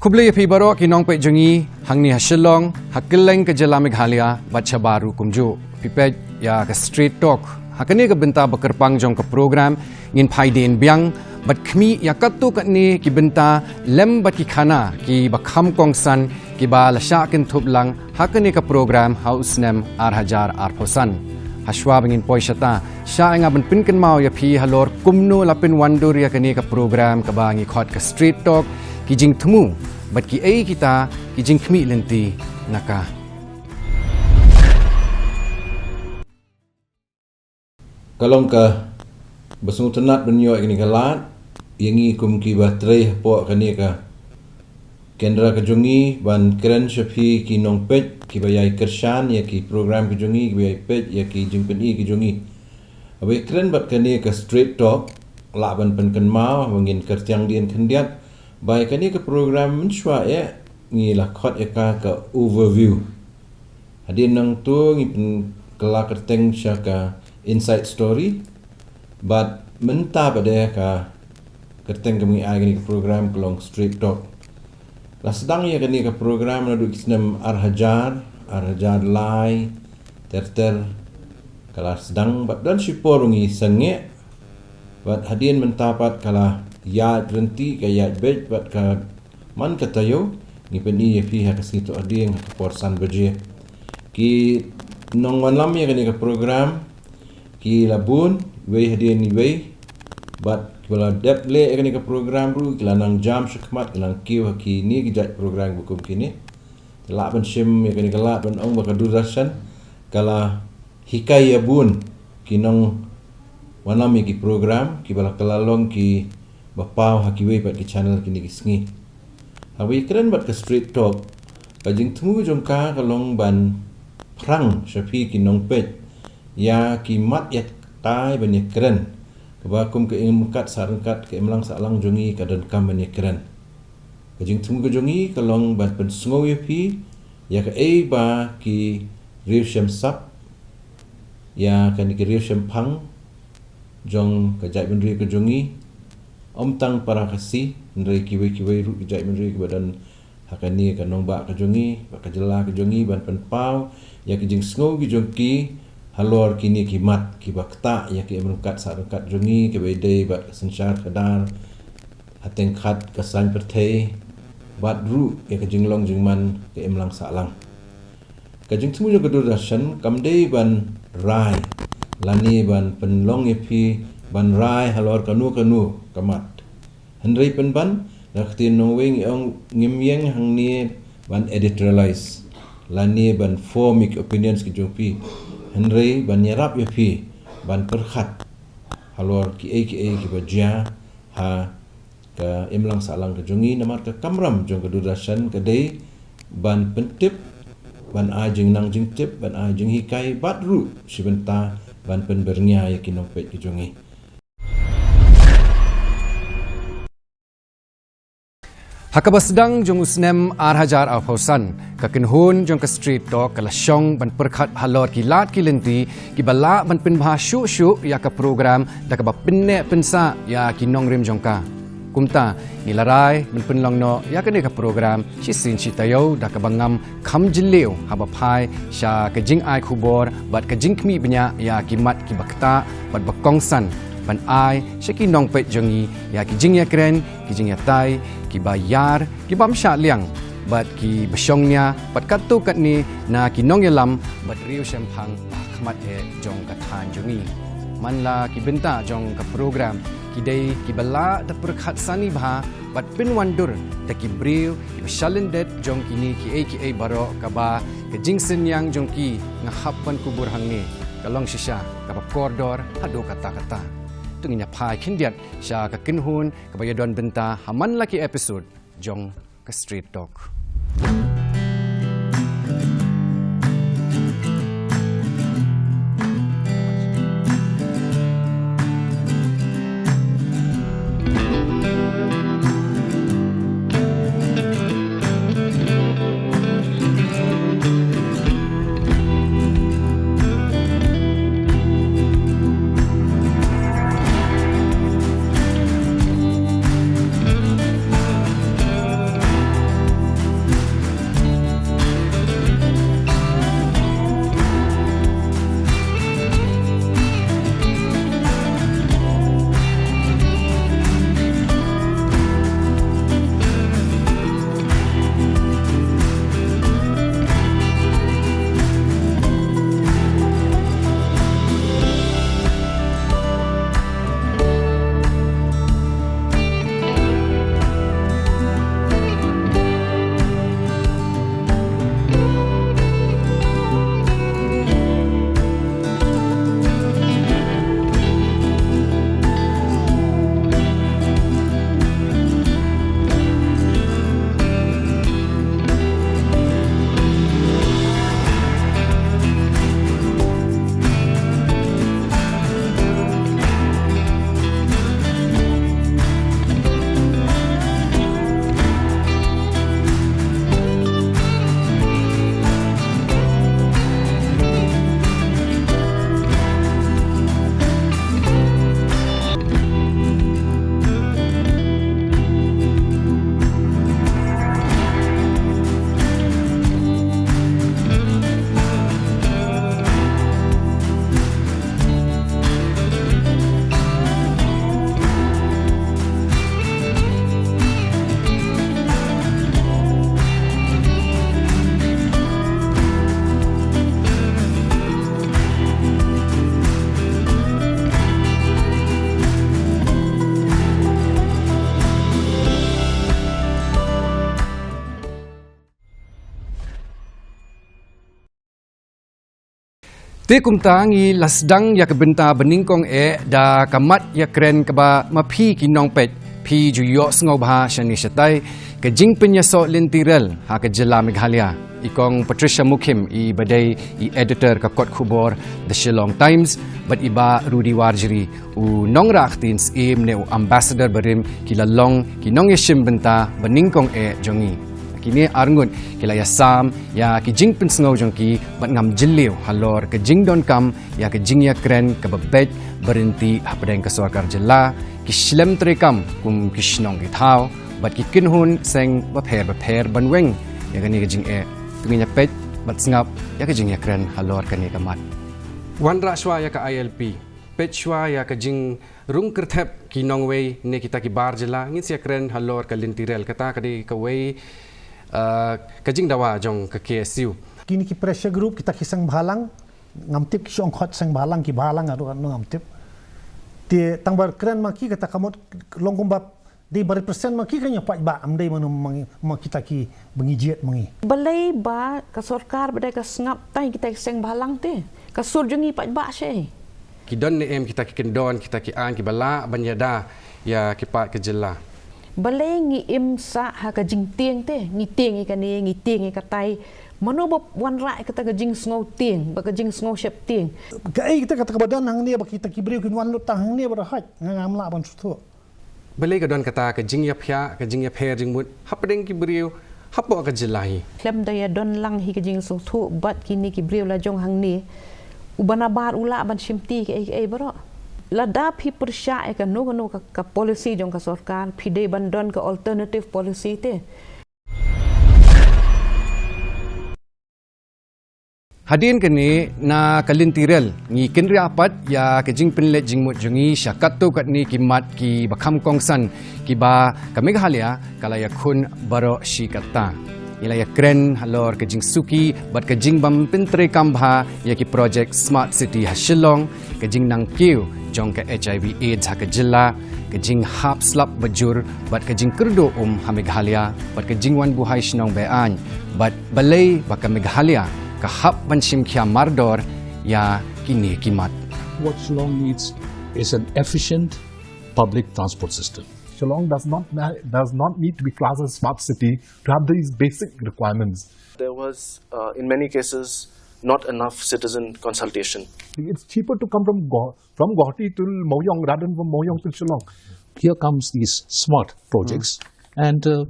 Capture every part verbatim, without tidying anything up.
Khublei ïa phi baroh ki nongpeit jong ngi hangne ha Shillong, ha kylleng ka jylla Meghalaya bad shabar ruh kumjuh. Phi peit ïa ka Straight Talk ha kane ka bynta ba kyrpang jong ka program. Ngin phai dien biang bad khmih ïa katto katne ki bynta lem bad ki khana kiba kham kongsan kiba la shah kynthup lang ha kane ka program ha u snem ar hajar arphew san. Hashwa ba ngin poi shata, shah ïa nga ban pynkynmaw ïa phi halor kumno la pynwandur ïa kane ka program kaba ngi khot ka Straight Talk, ki jingthmu bad kiei kita ki jingkhmih lynti na ka. Ka long kaba sngewtynnat ban ïoh ïa kane ka lad ïa ngi kum kiba trei hapoh kane ka kendra ka jong ngi ban kren sha phi ki nongpeit kiba ïai kyrshan ïa ki program ki jong ngi, kiba ïai peit ïa ki jingpyni ki jong ngi. Haba ïakren bad kane ka Straight Talk, lah ban pynkynmaw ba ngin kyrtiang dien khyndiat ba ïa kane ka program mynshuwa eh ngi la khot ïa ka ka overview. Hadien nangto ngi pynkylla kyrteng sha ka inside story. Bad mynta pat de ka kyrteng kaba ngi ai kane ka program ka long Straight Talk. La sdang ïa kane ka program naduh ki snem ar hajar, ar hajar lai ter ter. Ka la sdang bad don shipor ngi sangeh. Bad hadien mynta pat ka la ïaid rynti, ka ïaid beit bad ka man ka taïew ngi pyni ïa phi ha ka sngi Thohdieng ha ka por san baje. Ki nongwanlam ïa kane ka program ki la bun, iwei hadien iwei. Bad kiba la dep leh ïa kane ka program ruh ki la nang jam shakhmat, ki la nang kiew ha kine ki jait program ba kum kine. Lah ban shim ïa kane ka lad ban ong ba ka Doordarshan ka la hikai ïa bun ki nongwanlam ïa ki program kiba la kylla long kiba paw ha kiwei pat ki channel kine ki sngi. Haba ïakren bad ka Straight Talk, ka jingthmu jong ka ka long ban pyrshang sha phi ki nongpeit ïa ki mat ïa tai ban ïakren kaba kum ka imlang sah ryngkat, ka imlang sahlang jong ngi ka donkam ban ïakren. Ka jingthmu ka jong ngi ka long ban pynsngew ïa phi ïa kaei ba ki riew shem sap, ïa kane ki riew shemphang jong ka jaitbynriew ka jong ngi, ym tang para Khasi hynrei kiwei kiwei ruh ki jaitbynriew kiba don ha kane ka nongbah ka jong ngi bad ka jylla ka jong ngi ban pynpaw ïa ki jingsngew ki jong ki halor kine ki mat kiba ktah ïa ka imlang sah ryngkat jong ngi kaba ïadei bad ka synshar khadar, ha teng khat ka saiñ pyrthei bad ruh ïa ka jinglong jingman ka imlang sahlang. Ka jingthmu jong ka Doordarshan kam dei ban rai lane ban pynlong ïa phi ban rai halor kano kano ka mat. Hynrei pynban, na ka ktien nongwei ngi ong ngim ïeng hangne ban editorialize lane ban form ïa ki opinions ki jong phi. Hynrei ban ïarap ïa phi ban pyrkhat halor kiei kiei kiba jia ha ka imlang sahlang ka jong ngi, namar ka kamram jong ka Doordarshan ka dei ban pyntip, ban ai jingnang jingtip, ban ai jinghikai bad ruh shi bynta ban pynbyrngia ïa ki nongpeit ki jong ngi. Ha kaba sdang jong u snem ar hajar arphew san, ka kynhun jong ka Straight Talk ka la shong ban pyrkhat halor ki lad ki lynti kiba lah ban pynbha shuh shuh ïa ka program da kaba pynneh pynsah ïa ki nongrim jong ka. Kumta ngi la rai ban pynlong noh ïa kane ka program shisien shi taïew da kaba ngam kham jylliew haba phai sha ka jingai khubor bad ka jingkhmih bniah ïa ki mat kiba ktah bad ba kongsan ban ai sha ki nongpeit jong ngi ïa ki jingïakren, ki jingïatai kiba ïar, kibym shah liang bad kiba shongnia bad katto katne na ki nongïalam bad riew shemphang ba ha khmat eh jong ka thaiñ jong ngi. Man la ki bynta jong ka program ki dei kiba lah da pyrkhat sani bha bad pynwandur da ki briew kiba shalyndet jong kine kiei kiei baroh kaba ka jingsynñiang jong ki nga hap ban kubur hangne ka long shisha kaba kordor haduh katta katta. To ngin ïa phai khyndiat sha ka kynhun kaba ïadon bynta ha man la ki episode jong ka Straight Talk. Te kumta ngi la sdang ïa ka bynta banyngkong eh da ka mat ïakren kaba ma phi ki nongpeit phi ju ïohsngew bha shane shatai, ka jingpynïasoh lynti rel ha ka jylla Meghalaya. I Kong Patricia Mukhim, i ba dei i editor ka kot khubor The Shillong Times, bad i Bah Rudy Warjri, u nongrah ktien syiem ne u ambassador barim, ki la long ki nongïashim bynta banyngkong eh jong ngi. Kine arngut ki la ïasam ïa ki jingpynsngew jong ki bad ngam jylliew halor ka jingdonkam ïa ka jingïakren kaba beit baryntih hapdeng ka sorkar jylla, ki shlem treikam kum ki shnong ki thaw bad ki kynhun seng bapher bapher ban weng ïa kane ka jingeh. To ngin ïa peit bad sngap ïa ka jingïakren halor kane ka mat. Wanrah shuwa ïa ka I L P, peit shuwa ïa ka jingrung kyrthep ki nongwei ne kita ki bar jylla, ngin sa ïakren halor ka lynti rel, kata ka dei kawei, uh, ka jingdawa jong ka K S U. Kine ki pressure group, kita ki seng bhalang, ngam tip ki shong khot seng bhalang, ki bhalang ado ngam tip. Te tang ba kren ma ki, kata ka mut long kumba dei ba represent ma ki, kan ïa paidbah, ym dei mano ma, ma kita ki ba ngi jied ma ngi. Balei ba ka sorkar ba dei ka sngap tang kita ki seng bhalang te? Ka sur jong ngi paidbah shi. Ki don ne em kita ki kyndon, kita ki aiñ kiba lah ban ïada ïa ki paid ka jylla? Balei ngi im sah ha ka jingtieng te, ngi tieng ïa kane, ngi tieng ïa katai? Mano ba wanrah ïa kata ka jingsngew tieng bad ka jingsngew sheptieng? Kaei kata, kata kaba don hangne ba kita ki briew kin wan lut tang hangne ba da hait, nga ngam lah ban sngewthuh. Balei ka don kata ka jingïaphiah, ka jingïapher jingmut hapdeng ki briew hapoh ka jylla hi? Khlem da ïadon lang hi ka jingsngewthuh bad kine ki briew la jong hangne, uba nabar u lah ban shimti kaei kaei baroh. Lada phi pyrshah ïa kano kano ka, ka policy jong ka sorkar, phi dei ban don ka alternative policy te. Hadien kane, na ka lynti rel, ngi kynriah pat ïa ka jingpynleit jingmut jong ngi sha katto katne ki mat kiba kham kongsan kiba ka Meghalaya ka la ïakhun baroh shi katta. Ngi la ïakren halor ka jingsuki bad ka jingbym pyntreikam bha ïa ki projek Smart City ha Shillong, ka jingnang kiew jong ka H I V AIDS ha ka jylla, ka jinghap slap bajur bad ka jingkyrduh um ha Meghalaya, bad ka jingwan buhai shnong be-aiñ, bad balei ba ka Meghalaya ka hap ban shim khia mardor ïa kine ki mat. What Shillong needs is an efficient public transport system. Shillong does not ma-, does not need to be classed as smart city to have these basic requirements. There was, uh, in many cases, not enough citizen consultation. It's cheaper to come from Guwah-, from Guwahati to Mawiong rather than from Mawiong to Shillong. Here comes these smart projects and, uh,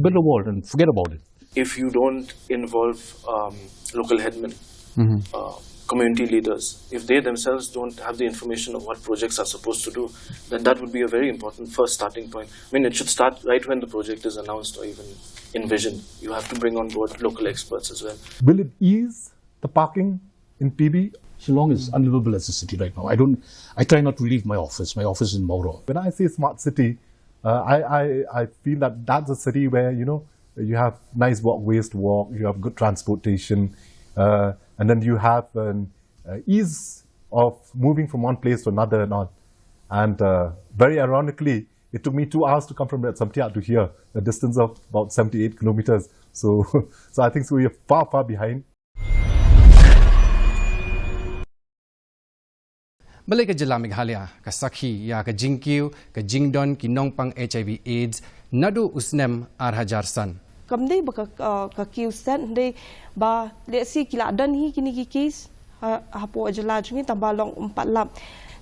build a wall and forget about it. If you don't involve, um, local headmen, uh, community leaders, if they themselves don't have the information of what projects are supposed to do, then that would be a very important first starting point. I mean, it should start right when the project is announced or even envisioned. You have to bring on board local experts as well. Will it ease the parking in P B? Shillong is unlivable as a city right now. I don't, I try not to leave my office. My office is in Mawroh. When I say smart city, uh, I, I, I feel that that's a city where, you know, you have nice walkways to walk, you have good transportation, uh, and then you have an, uh, ease of moving from one place to another and all. And, uh, very ironically, it took me two hours to come from Red Samtiat to here, a distance of about seventy-eight kilometers. So, so I think so we are far, far behind. Balei ka jylla Meghalaya ka sakhi ïa ka jingkiew ka jingdon ki nongpang H I V AIDS naduh u snem ar hajar san? Kam dei ba ka, ka, ka kiew stet, dei ba lehse ki la don hi kine ki case ha, hapoh jylla jong ngi, tang ba long ym pat lap.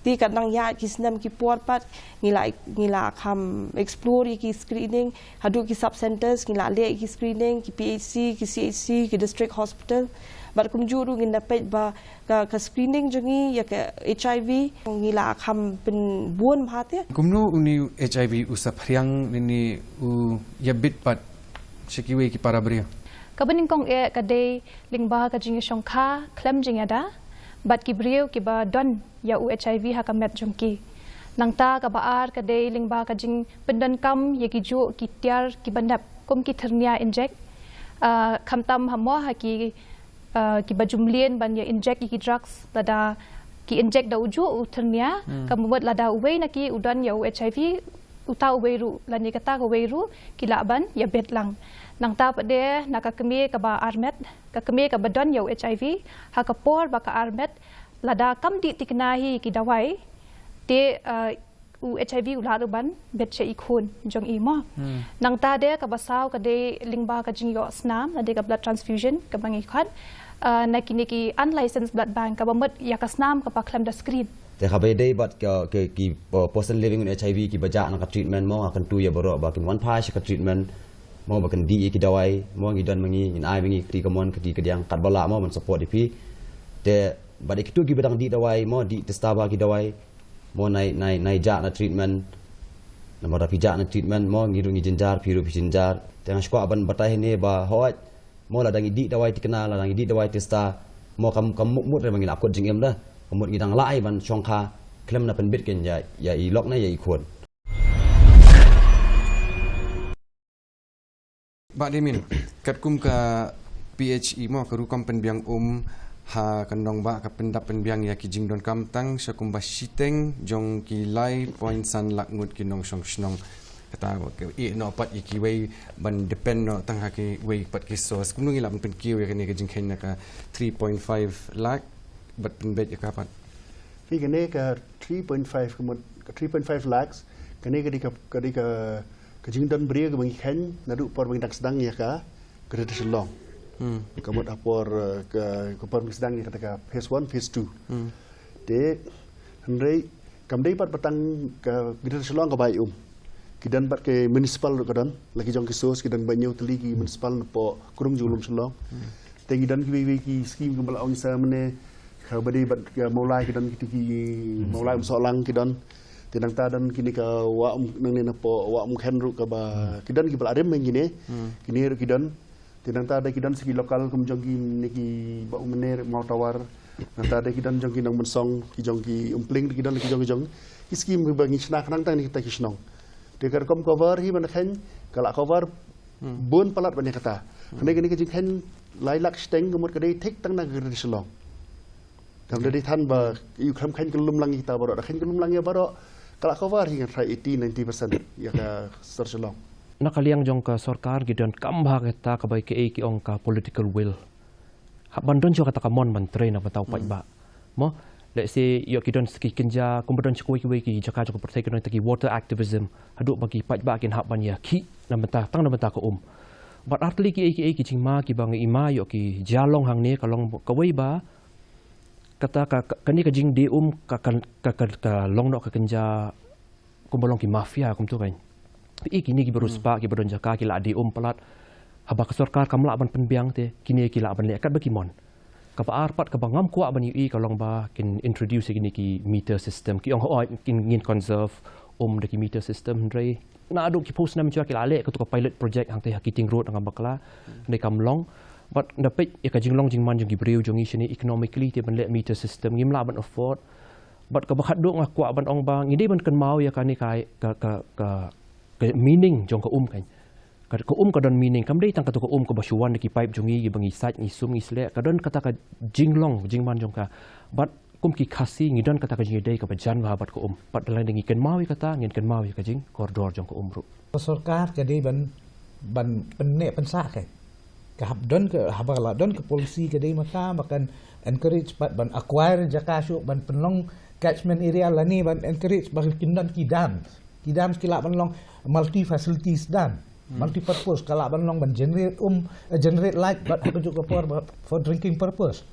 Te ka nang ïaid ki snem ki por pat, ngi la, ngi la kham explore ïa ki screening, haduh ki sub centers ngi la leh ïa ki screening, ki P H C, ki C H C, ki district hospital. Bad kumjuh ruh ngin da peit ba ka, ka screening jong ngi ïa ka H I V ngi la kham pynbun bha te. Kumno une u H I V u saphriang lane u ïabit pat sha kiwei ki para briew? Kaba nyngkong eh ka dei lyngba ka jingïashongkha khlem jingïada bad ki briew kiba don ïa u H I V ha ka met jong ki. Nangta kaba ar ka dei lyngba ka jingpyndonkam ïa kijuh ki tiar kiba nep kum ki thyrnia injek, ah, khamtam ha mo ha ki, ah, kiba ju mlien ban ïa injek ïa ki drugs, lada ki injek da ujuh u thyrnia, ka mut lada uwei na ki u don ïa u H I V, uta uwei ruh lane kata kawei ruh ki lah ban ïabit lang. Nangta pat de na ka kmie kaba armet, ka kmie kaba don ïa u H I V, ha ka por ba ka armet, Lada kam dih tikna hi ki dawai, te, uh, u HIV u lah ruh ban bet sha i khun jong i mo. Nangta de kaba saw ka dei lyngba ka jingïoh snam, lada ka blood transfusion kaba ngi khot, uh, na kine ki unlicensed blood bank, kaba mut ïa ka snam kaba khlem da screen. Te kaba dei bad ka, ka, ki, uh, person living with HIV kiba jah na ka treatment mo, nga kyntu ïa baroh ba kin wan phai sha ka treatment mo, ba kin dih ïa ki dawai mo, ngi don ma ngi, ngin ai ma ngi kti kamon kti kadiang katba lah mo ban support ïa phi. Te bad ïa kitu kiba dang dih dawai mo, dih tista ba ki dawai mo, nai, nai, nai jah na treatment. Namar da phi jah na treatment mo, ngi ruh ngi jynjar, phi ruh phi jynjar. Te nga sngewkwah ban batai hangne ba hooid mo, lada ngi dih dawai tikna, lada ngi dih dawai tista mo, kam, kam mut, mut re ba ngi la kut jingim da. Kam mut, ngi dang lah ai ban shongkha khlem na pynbit ken ïa, ïa i lok ne ïa i khun. Bah Deimin, katkum ka PHE mo, ka rukom pynbiang um ha ka nongbah, ka pyndap pynbiang ïa ki jingdonkam tang sha kumba shiteng jong ki lai point san lak ngut ki nongshong shnong. Kata ka, eh, noh pat ïa kiwei ban depend noh tang ha kiwei pat ki source. Kumno ngi lah ban pynkiew ïa kane ka jingkheiñ na ka three point five lakh bad pynbeit ïa ka pat? Phi, kane ka three point five, ka mut, ka three point five lakhs, kane ka dei ka, ka dei ka, ka jingdon briew kaba ngi kheiñ naduh por ba ngi dang sdang ïa ka Greater Shillong. Ka mut ha por, eh, ka, ka por ba ngi sdang ïa kata ka phase one, phase two. Te hynrei kam dei pat ba tang ka Greater Shillong kaba ai um. Ki don pat ki municipal ruh ka don, la ki jong ki source, ki don ba hynñiew tylli ki municipal napoh krung jong lum Shillong. Te ngi don kiwei kiwei ki scheme kumba la ong sa mynne, kaba dei bad ka Mawlai, ki don kito ki Mawlai Umsohlang ki don. Te nangta don kine ka Wah Um, nangne napoh Wah Umkhen ruh kaba, ki don kiba la rim ha kine. Kine ruh ki don. Te nangta da ki don sa ki local kum jong kine ki Bah Umne, Mawtawar. Nangta da ki don jong ki Nongmynsong, ki jong ki Umpling, ki don ki jong, ki jong. Ki scheme ba ngi shna khnang tang na kita ki shnong. Te ka rukom cover hi ban kheiñ, ka la cover bun palat ban ïa kata. Hynrei kane ka jingkheiñ lai lak shiteng ka mut ka dei thik tang na ka Greater Shillong. Kam da dei than ba ïa u khlem kheiñ ka lum lang ïa kita baroh, da kheiñ ka lum lang ïa baroh, ka la cover hi ngan tharai eighty ninety percent ïa ka sor Shillong. Na ka liang jong ka sorkar ki donkam bha kata kaba ïa kaei ki ong ka political will. Hap ban don shuh kata ka mon ban trei na ka bynta u paidbah. Mo, let's say, ïoh ki don sa ki kynja, kumba don sha kiwei kiwei ki jaka jong ka pyrthei ki don kita ki water activism, haduh ba ki paidbah kin hap ban ïa khih na ka bynta, tang na ka bynta ka um. Bad artylli kiei kiei ki jingma kiba ngi i ma ïoh ki jia long hangne ka long kawei ba kata ka, ka, kane ka jingdie um ka, ka, ka, ka, ka long noh ka kynja kumba long ki mafia kumto kan. I kine kiba riewspah kiba don jaka ki la die um palat. Haba ka sorkar kam lah ban pynbiang te kine ki lah ban leh katba ki mon. Kaba ar pat kaba ngam kwah ban ïohi ka long ba kin introduce kine ki meter system, ki ong hooid kin ngin conserve um da ki meter system, hynrei naduh ki phew snem shuwa ki la leh kato ka pilot project hangtei ha Keating Road, ngan bakla. Hynrei kam long. Bad nga peit ïa ka jinglong jingman jong ki briew jong ngi shane economically te ban leh meter system ngim lah ban afford. Bad kaba khatduh nga kwah ban ong ba ngi dei ban kynmaw ïa kane ka, ka, ka, ka, ka meaning jong ka um kan. Ka, ka um ka don meaning, kam dei tang kato ka um kaba shu wan da ki pipe jong ngi, kiba ngi sait, ngi sum, ngi sleh, ka don kata ka jinglong jingman jong ka. Bad kum ki Khasi ngi don kata ka jingïadei kaba jan bha bad ka um. Bad lada ngi kynmaw ïa kata, ngin kynmaw ïa ka jingkordor jong ka um ruh. Ka sorkar ka dei ban, ban pynneh pynsah ka. Ka hap don ka, haba la don ka policy ka dei ma ka, ba kan encourage pat ban acquire jaka shuh, ban pynlong catchment area lane ban encourage ba kin don ki dam. Ki dam ki lah ban long multi facilities dam. Multi purpose, ka lah ban long ban generate um, eh, generate light, bad ha kajuh ka por ba for drinking purpose.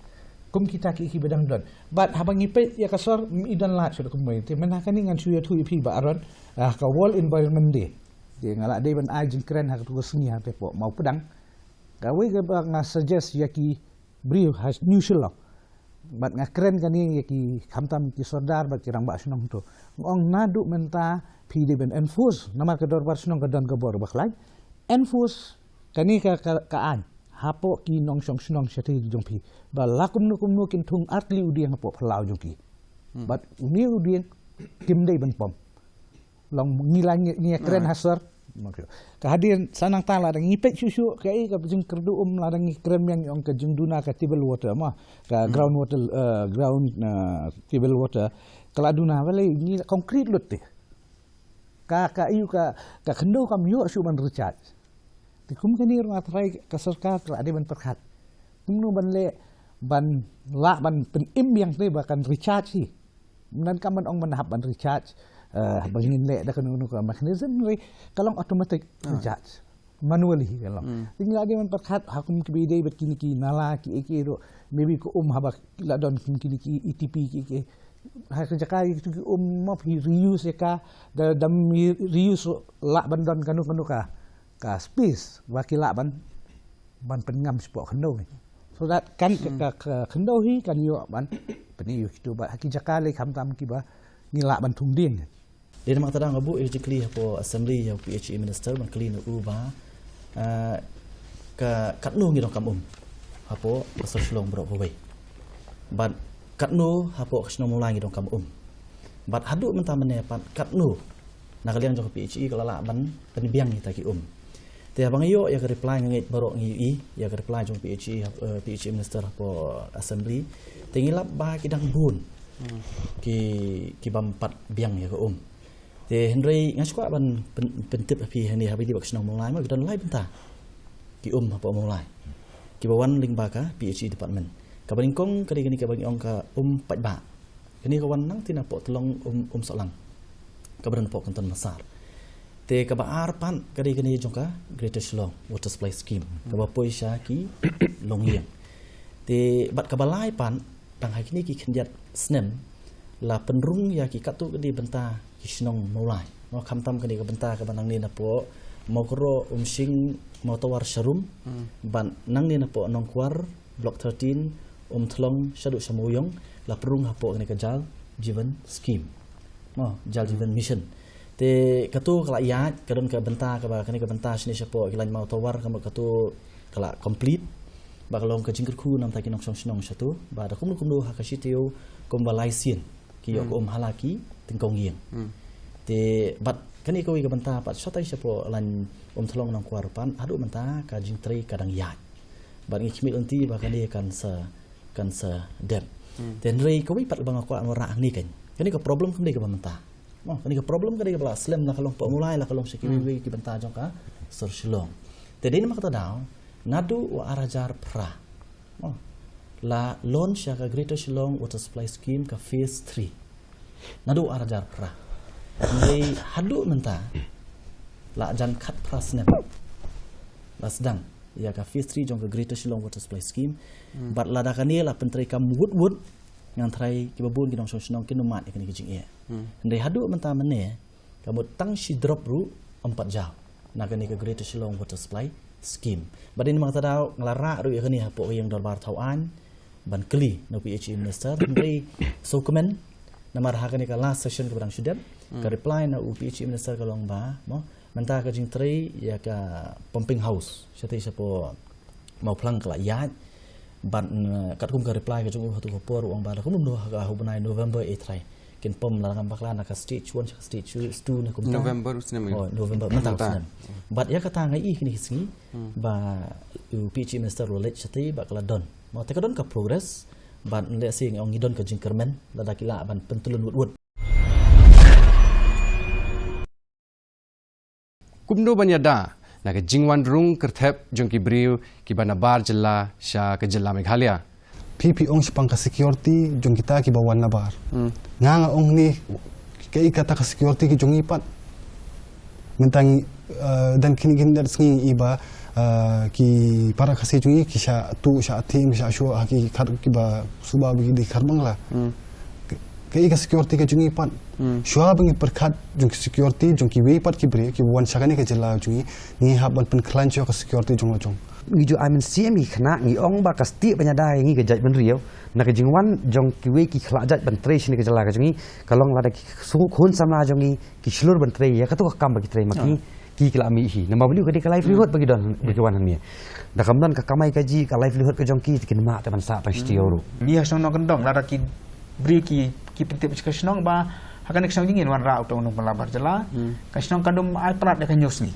Kum kita ki, kiba dang don. Bad haba ngi peit ïa ka sor, mm, i don light shuh da kumwei. Te mynta kane ngan shu ïathuh ïa phi Bah Aaron, ah, ka World Environment Day. Te nga la dei ban ai jingkren ha kato ka sngi hangtei hapoh Mawpdang. Kawei kaba nga suggest ïa ki briew ha New Shillong. Bad nga kren kane ïa ki khamtam ki sordar bad ki rangbah shnong to. Nga ong naduh mynta phi dei ban enforce, namar ka dorbar shnong ka don ka bor bakhlaiñ. Enforce kane ka, ka, ka aiñ hapoh ki nongshong shnong shatei jong phi. Ba la kumno kumno kin thung artylli u dieng hapoh phyllaw jong ki. Bad une u dieng kim dei ban pom. Long ngi la ngi, ngi kren ha sor. Ka hadien sa nangta lada ngi peit shuh shuh kaei ka jingkyrduh um, lada ngi kren biang ngi ong ka jingduna ka table water mo. Ka ground water, eh, ground, eh, table water. Ka la duna balei ngi la concrete lut te. Ka, ka ïoh ka, ka khyndew kam ïoh shuh ban recharge. Te kum kane ruh nga tharai ka sorkar ka la dei ban pyrkhat. Kumno ban leh Ban lah ban pynim biang te ba kan recharge hi. Mynta ka man ong man hap ban recharge, eh, ba ngin leh da kano kano ka mechanism ri ka long automatic recharge. Manually hi ka long. Te ngi la dei ban pyrkhat ha kum ki ba ïadei bad kine ki nala ki ïa ki ruh, maybe ka um haba la don kum kine ki E T P ki ïa ki. Ha ka jaka ïa ki um mo phi reuse ïa ka, da dam reuse lah ban don kano kano ka, ka space ba ki lah ban ban pynngam shapoh khyndew hi. So that kan ka, ka, ka khyndew hi kan ïoh ban pyni ïa kitu bad ha ki jaka lei khamtam kiba ngi lah ban thung dieng. Dei namar kata nga buh ïa ka jingkylli hapoh assembly ïa u P H E minister ban kylli na u ba, ah, ka katno ngi donkam um hapoh ka sor Shillong baroh kawei. Bad katno hapoh ka shnong Mawlai ngi donkam um. Bad haduh mynta mynne pat katno na ka liang jong ka P H E ka la lah ban pynbiang ïa kita ki um. Te haba nga ïoh ïa ka reply nga ngeit baroh ngi ïohi ïa ka reply jong P H E, eh, P H E minister hapoh assembly. Te ngi lap ba ki dang bun ki, ki bym pat biang ïa ka um. Te hynrei nga sngewkwah ban pyn-, pyntip ha phi hangne haba ïadei bad ka shnong Mawlai mo ki don lai bynta ki um hapoh Mawlai kiba wan lyngba ka P H E department. Kaba nyngkong ka dei kane kaba ngi ong ka um paidbah. Kane ka wan nangta napoh Tlong Um, Umsohlang kaba don hapoh Kynton Massar. Te kaba ar pat ka dei kane jong ka Greater Shillong Water Supply Scheme kaba poi sha ki longïing. Te bad kaba lai pat tang ha kine ki khyndiat snem la pynrung ïa ki katto katne bynta ki shnong Mawlai. Mo khamtam kane ka bynta kaba nangne napoh Mawkroh, Umshing, Mawtawar, Sharum, bad nangne napoh Nongkwar, Block thirteen, Umthlong shaduh sha Mawiong, la pynrung hapoh kane ka Jal Jeevan Scheme. Mo, Jal Jeevan Mission. Te kato ka la ïaid, ka don ka bynta kaba, kane ka bynta shane shapoh ki lain Mawtawar, ka mut kato ka la complete. Ba ka long ka jingkyrkhu na ka bynta ki nongshong shnong shato, ba da kumno kumno ha ka shi taïew kumba lai sien ki ïoh ka um ha la ki tyngkong ïing. Te bad kane kawei ka bynta pat shatai shapoh lain Umthlong, Nongkwar pat haduh mynta ka jingtrei ka dang ïaid. Bad ngi khmih lynti ba kane kan sa, kan sa dep. Te hynrei kawei pat ba nga kwah ban rah hangne kan, kane ka problem kam dei kaba mynta. Mo, kane ka problem ka dei kaba la slem la ka long hapoh Mawlai la ka long sha kiwei kiwei ki bynta jong ka sor Shillong. Te dei namar kata daw naduh u ar hajar phra, mo, la launch ïa ka Greater Shillong Water Supply Scheme ka phase three. Naduh ar hajar phra. Hynrei haduh mynta la jan khatphra snem la sdang ïa ka phase three jong ka Greater Shillong Water Supply Scheme. Bad lada kane la pyntreikam wut wut, ngan tharai kiba bun ki nongshong shnong kin ym mad ïa kane ka jingeh. Hynrei haduh mynta mynne ka mut tang shi drop ruh ym pat jaw na kane ka Greater Shillong Water Supply Scheme. Bad dei namar kata daw nga la rah ruh ïa kane hapoh ka ïing dorbar thaw aiñ ban kylli na u P H E minister. Hynrei sngewkmen namar ha kane ka last session kaba dang shu dep, ka reply na u P H E minister ka long ba, mo, mynta ka jingtrei ïa ka pumping house shatai shapoh Mawphlang ka la ïaid. Bad, mm, katkum ka reply ka jong u ha tu ka por u ong ba da kumno ha ka, ha u bnai November, eh, trai kin pom la ngam bakla na ka stage one sha ka stage two ne kumta. November u snem. Oh, November mynta u snem. Bad ïa kata nga i kine ki sngi ba u P H E minister u la leit shatai bad ka la don. Mo, te ka don ka progress bad lehse nga ong ngi don ka jingkyrmen lada ki lah ban pyntylun wut wut. Kumno ban ïada na ka jingwan rung kyrthep jong ki briew kiba nabar jylla sha ka jylla Meghalaya? Phi, phi ong shaphang ka security jong kita kiba wan nabar. Nga, nga ong ni kaei kata ka security ki jong ngi pat. Mynta ngi, eh, don kine ki hynñiew sngi i ba, eh, ki para Khasi jong ngi ki shah tuh, shah thiem, ki shah shoh ha ki khar kiba suba ba ki dei khar Bangla. Ka, kaei ka security ka jong ngi pat. Shuwa ba ngi pyrkhat jong ki security jong kiwei pat ki briew kiba wan sha kane ka jylla jong ngi, ngi hap ban pynkhlaiñ shuwa ka security jong la jong. Ngi ju ai mynsiem, ngi khynnah, ngi ong ba ka stieh ban ïada ïa ngi ka jaitbynriew na ka jingwan jong kiwei ki khlad jait ban trei shane ka jylla ka jong ngi, ka long lada ki khun samla jong ngi ki shlur ban trei ïa kato ka kam ba ki trei ma ki, ki, ki la mih hi. Namar balei, ka dei ka livelihood ba ki don, ba ki wan hangne. Da kam don ka kamai kajih, ka livelihood ka jong ki, te kin mad te ban sah tang shi taïew ruh. Ngi ha shnong Nongkyndong, lada ki briew ki, ki pyntip sha ka shnong ba ha kane ka shnong jong ngi wanrah uta u nongpynlong nabar jylla, ka shnong kan ym ai palat ïa ka hynñiew sngi.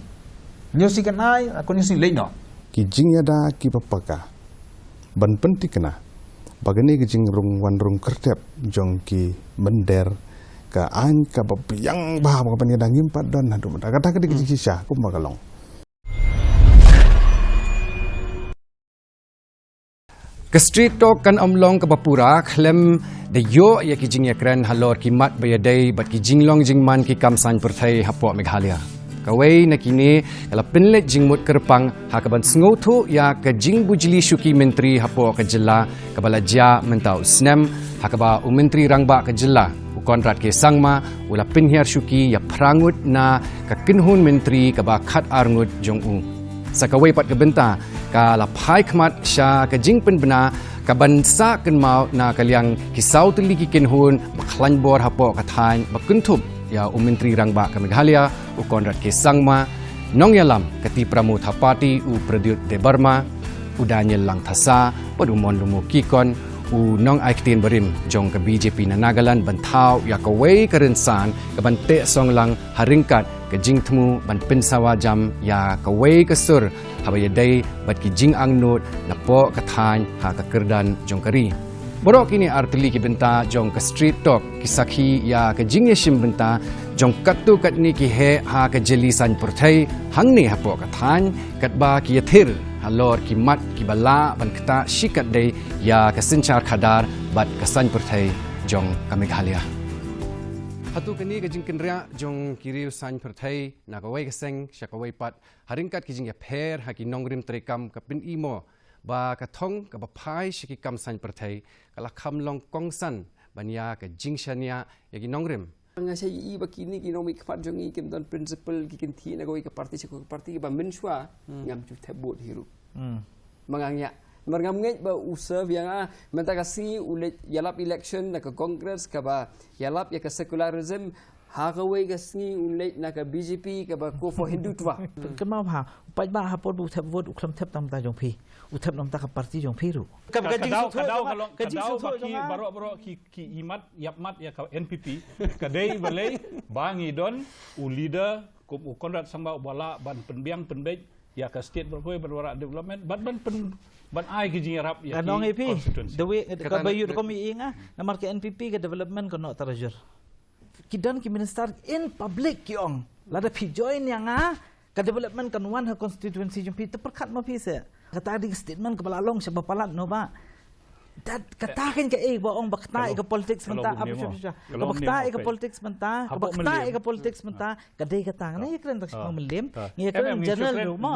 Hynñiew sngi kan ai, ha ka hynñiew sngi leit noh. Ki jingïada kiba paka ban pynthikna ba kane ka jingrung wan rung kyrthep jong ki mynder ka aiñ kaba biang bha ba ka ban ïada ngim pat don haduh mynta. Kata ka dei ka jingshisha kumba ka long. Ka Street Talk kan ym long kaba pura khlem da ïoh ïa ki jingïakren halor ki mat ba ïadei bad ki jinglong jingman ki kam saiñ pyrthei hapoh Meghalaya. Kawei na kine ka la pynleit jingmut kyrpang ha kaban sngewthuh ïa ka jingbujli shuki myntri hapoh ka jylla kaba la jia mynta u snem, ha kaba u Myntri Rangbah ka jylla u Conrad K Sangma u la pynhiar shuki ïa phra ngut na ka kynhun myntri kaba khatar ngut jong u. Sa kawei pat ka bynta, ka la phai khmat sha ka jingpynbna kaban sah kynmaw na ka liang ki saw tylli ki kynhun ba khlaiñ bor hapoh ka thaiñ ba kynthup ïa u Myntri Rangbah ka Meghalaya u Conrad K Sangma, nongïalam ka Tipra Motha Party u Pradyut Debbarma, u Daniel Langthasa bad u Monlumo Kikon, u nongai ktien barim jong ka B J P na Nagaland, ban thaw ïa kawei ka rynsan kaban teh song lang ha ryngkat ka jingthmu ban pynsawa jam ïa kawei ka sur haba ïadei bad ki jingangnud napoh ka thaiñ ha ka kyrdan jong ka ri. Baroh kine ar tylli ki bynta jong ka Street Talk ki sakhi ïa ka jingïashim bynta jong katto katne ki heh ha ka jylliew saiñ pyrthei hangne hapoh ka thaiñ, katba ki ïathir halor ki mat kiba lah ban ktah shikatdei ïa ka synshar khadar bad ka saiñ pyrthei jong ka Meghalaya. Hato kane ka jingkynriah jong ki riew saiñ pyrthei na kawei ka seng sha kawei pat ha ryngkat ki jingïapher ha ki nongrim treikam ka pyni mo ba ka thong kaba phai sha ki kam saiñ pyrthei ka la kham long kongsan ban ïa ka jingshaniah ïa ki nongrim? Nga shai ïa ba kine ki nongmihkhmat jong ngi kim don principle, ki kynthih na kawei ka party sha kawei ka party, kaba mynshuwa ngam ju thep vote hi ruh. Ma nga ngiah, namar ngam ngeit ba u serve ïa nga. Mynta ka sngi u leit ïalap election na ka Congress kaba ïalap ïa ka secularism, ha kawei ka sngi u leit na ka B J P kaba go for Hindutva. Kynmaw bha, u paidbah ha por ba u thep vote u khlem thep tang mynta jong phi, u thep na mynta ka party jong phi ruh. Ka, ka, ka daw, ka daw, ka long, ka daw ba ki baroh, baroh ki, ki imat, ïap mat ïa ka N P P. Ka dei balei ba ngi don u leader kum u Conrad Sangma uba lah ban pynbiang pynbeit ïa ka state, ban pynbiang, ban wanrah development, ban, ban pyn, ban ai ki jingïarap ïa ki constituency. Ka nong ïa phi, the way, ka ba ïoh rukom ïa nga, namar ka N P P ka development ka noh tarajur. Ki don ki minister in public ki ong, lada phi join ïa nga, ka development kan wan ha constituency jong phi. Te pyrkhat ma phi se. Kata dei ka statement kaba la long shaba palat noh ba. Kata kan ka ei ba ong ba kata ei ka politics mynta. Kaba kata ei ka politics mynta. Kaba kata ei ka politics mynta. Ka dei kata ngan ïakren tang sha Mylliem. Ngi ïakren general ruh mo.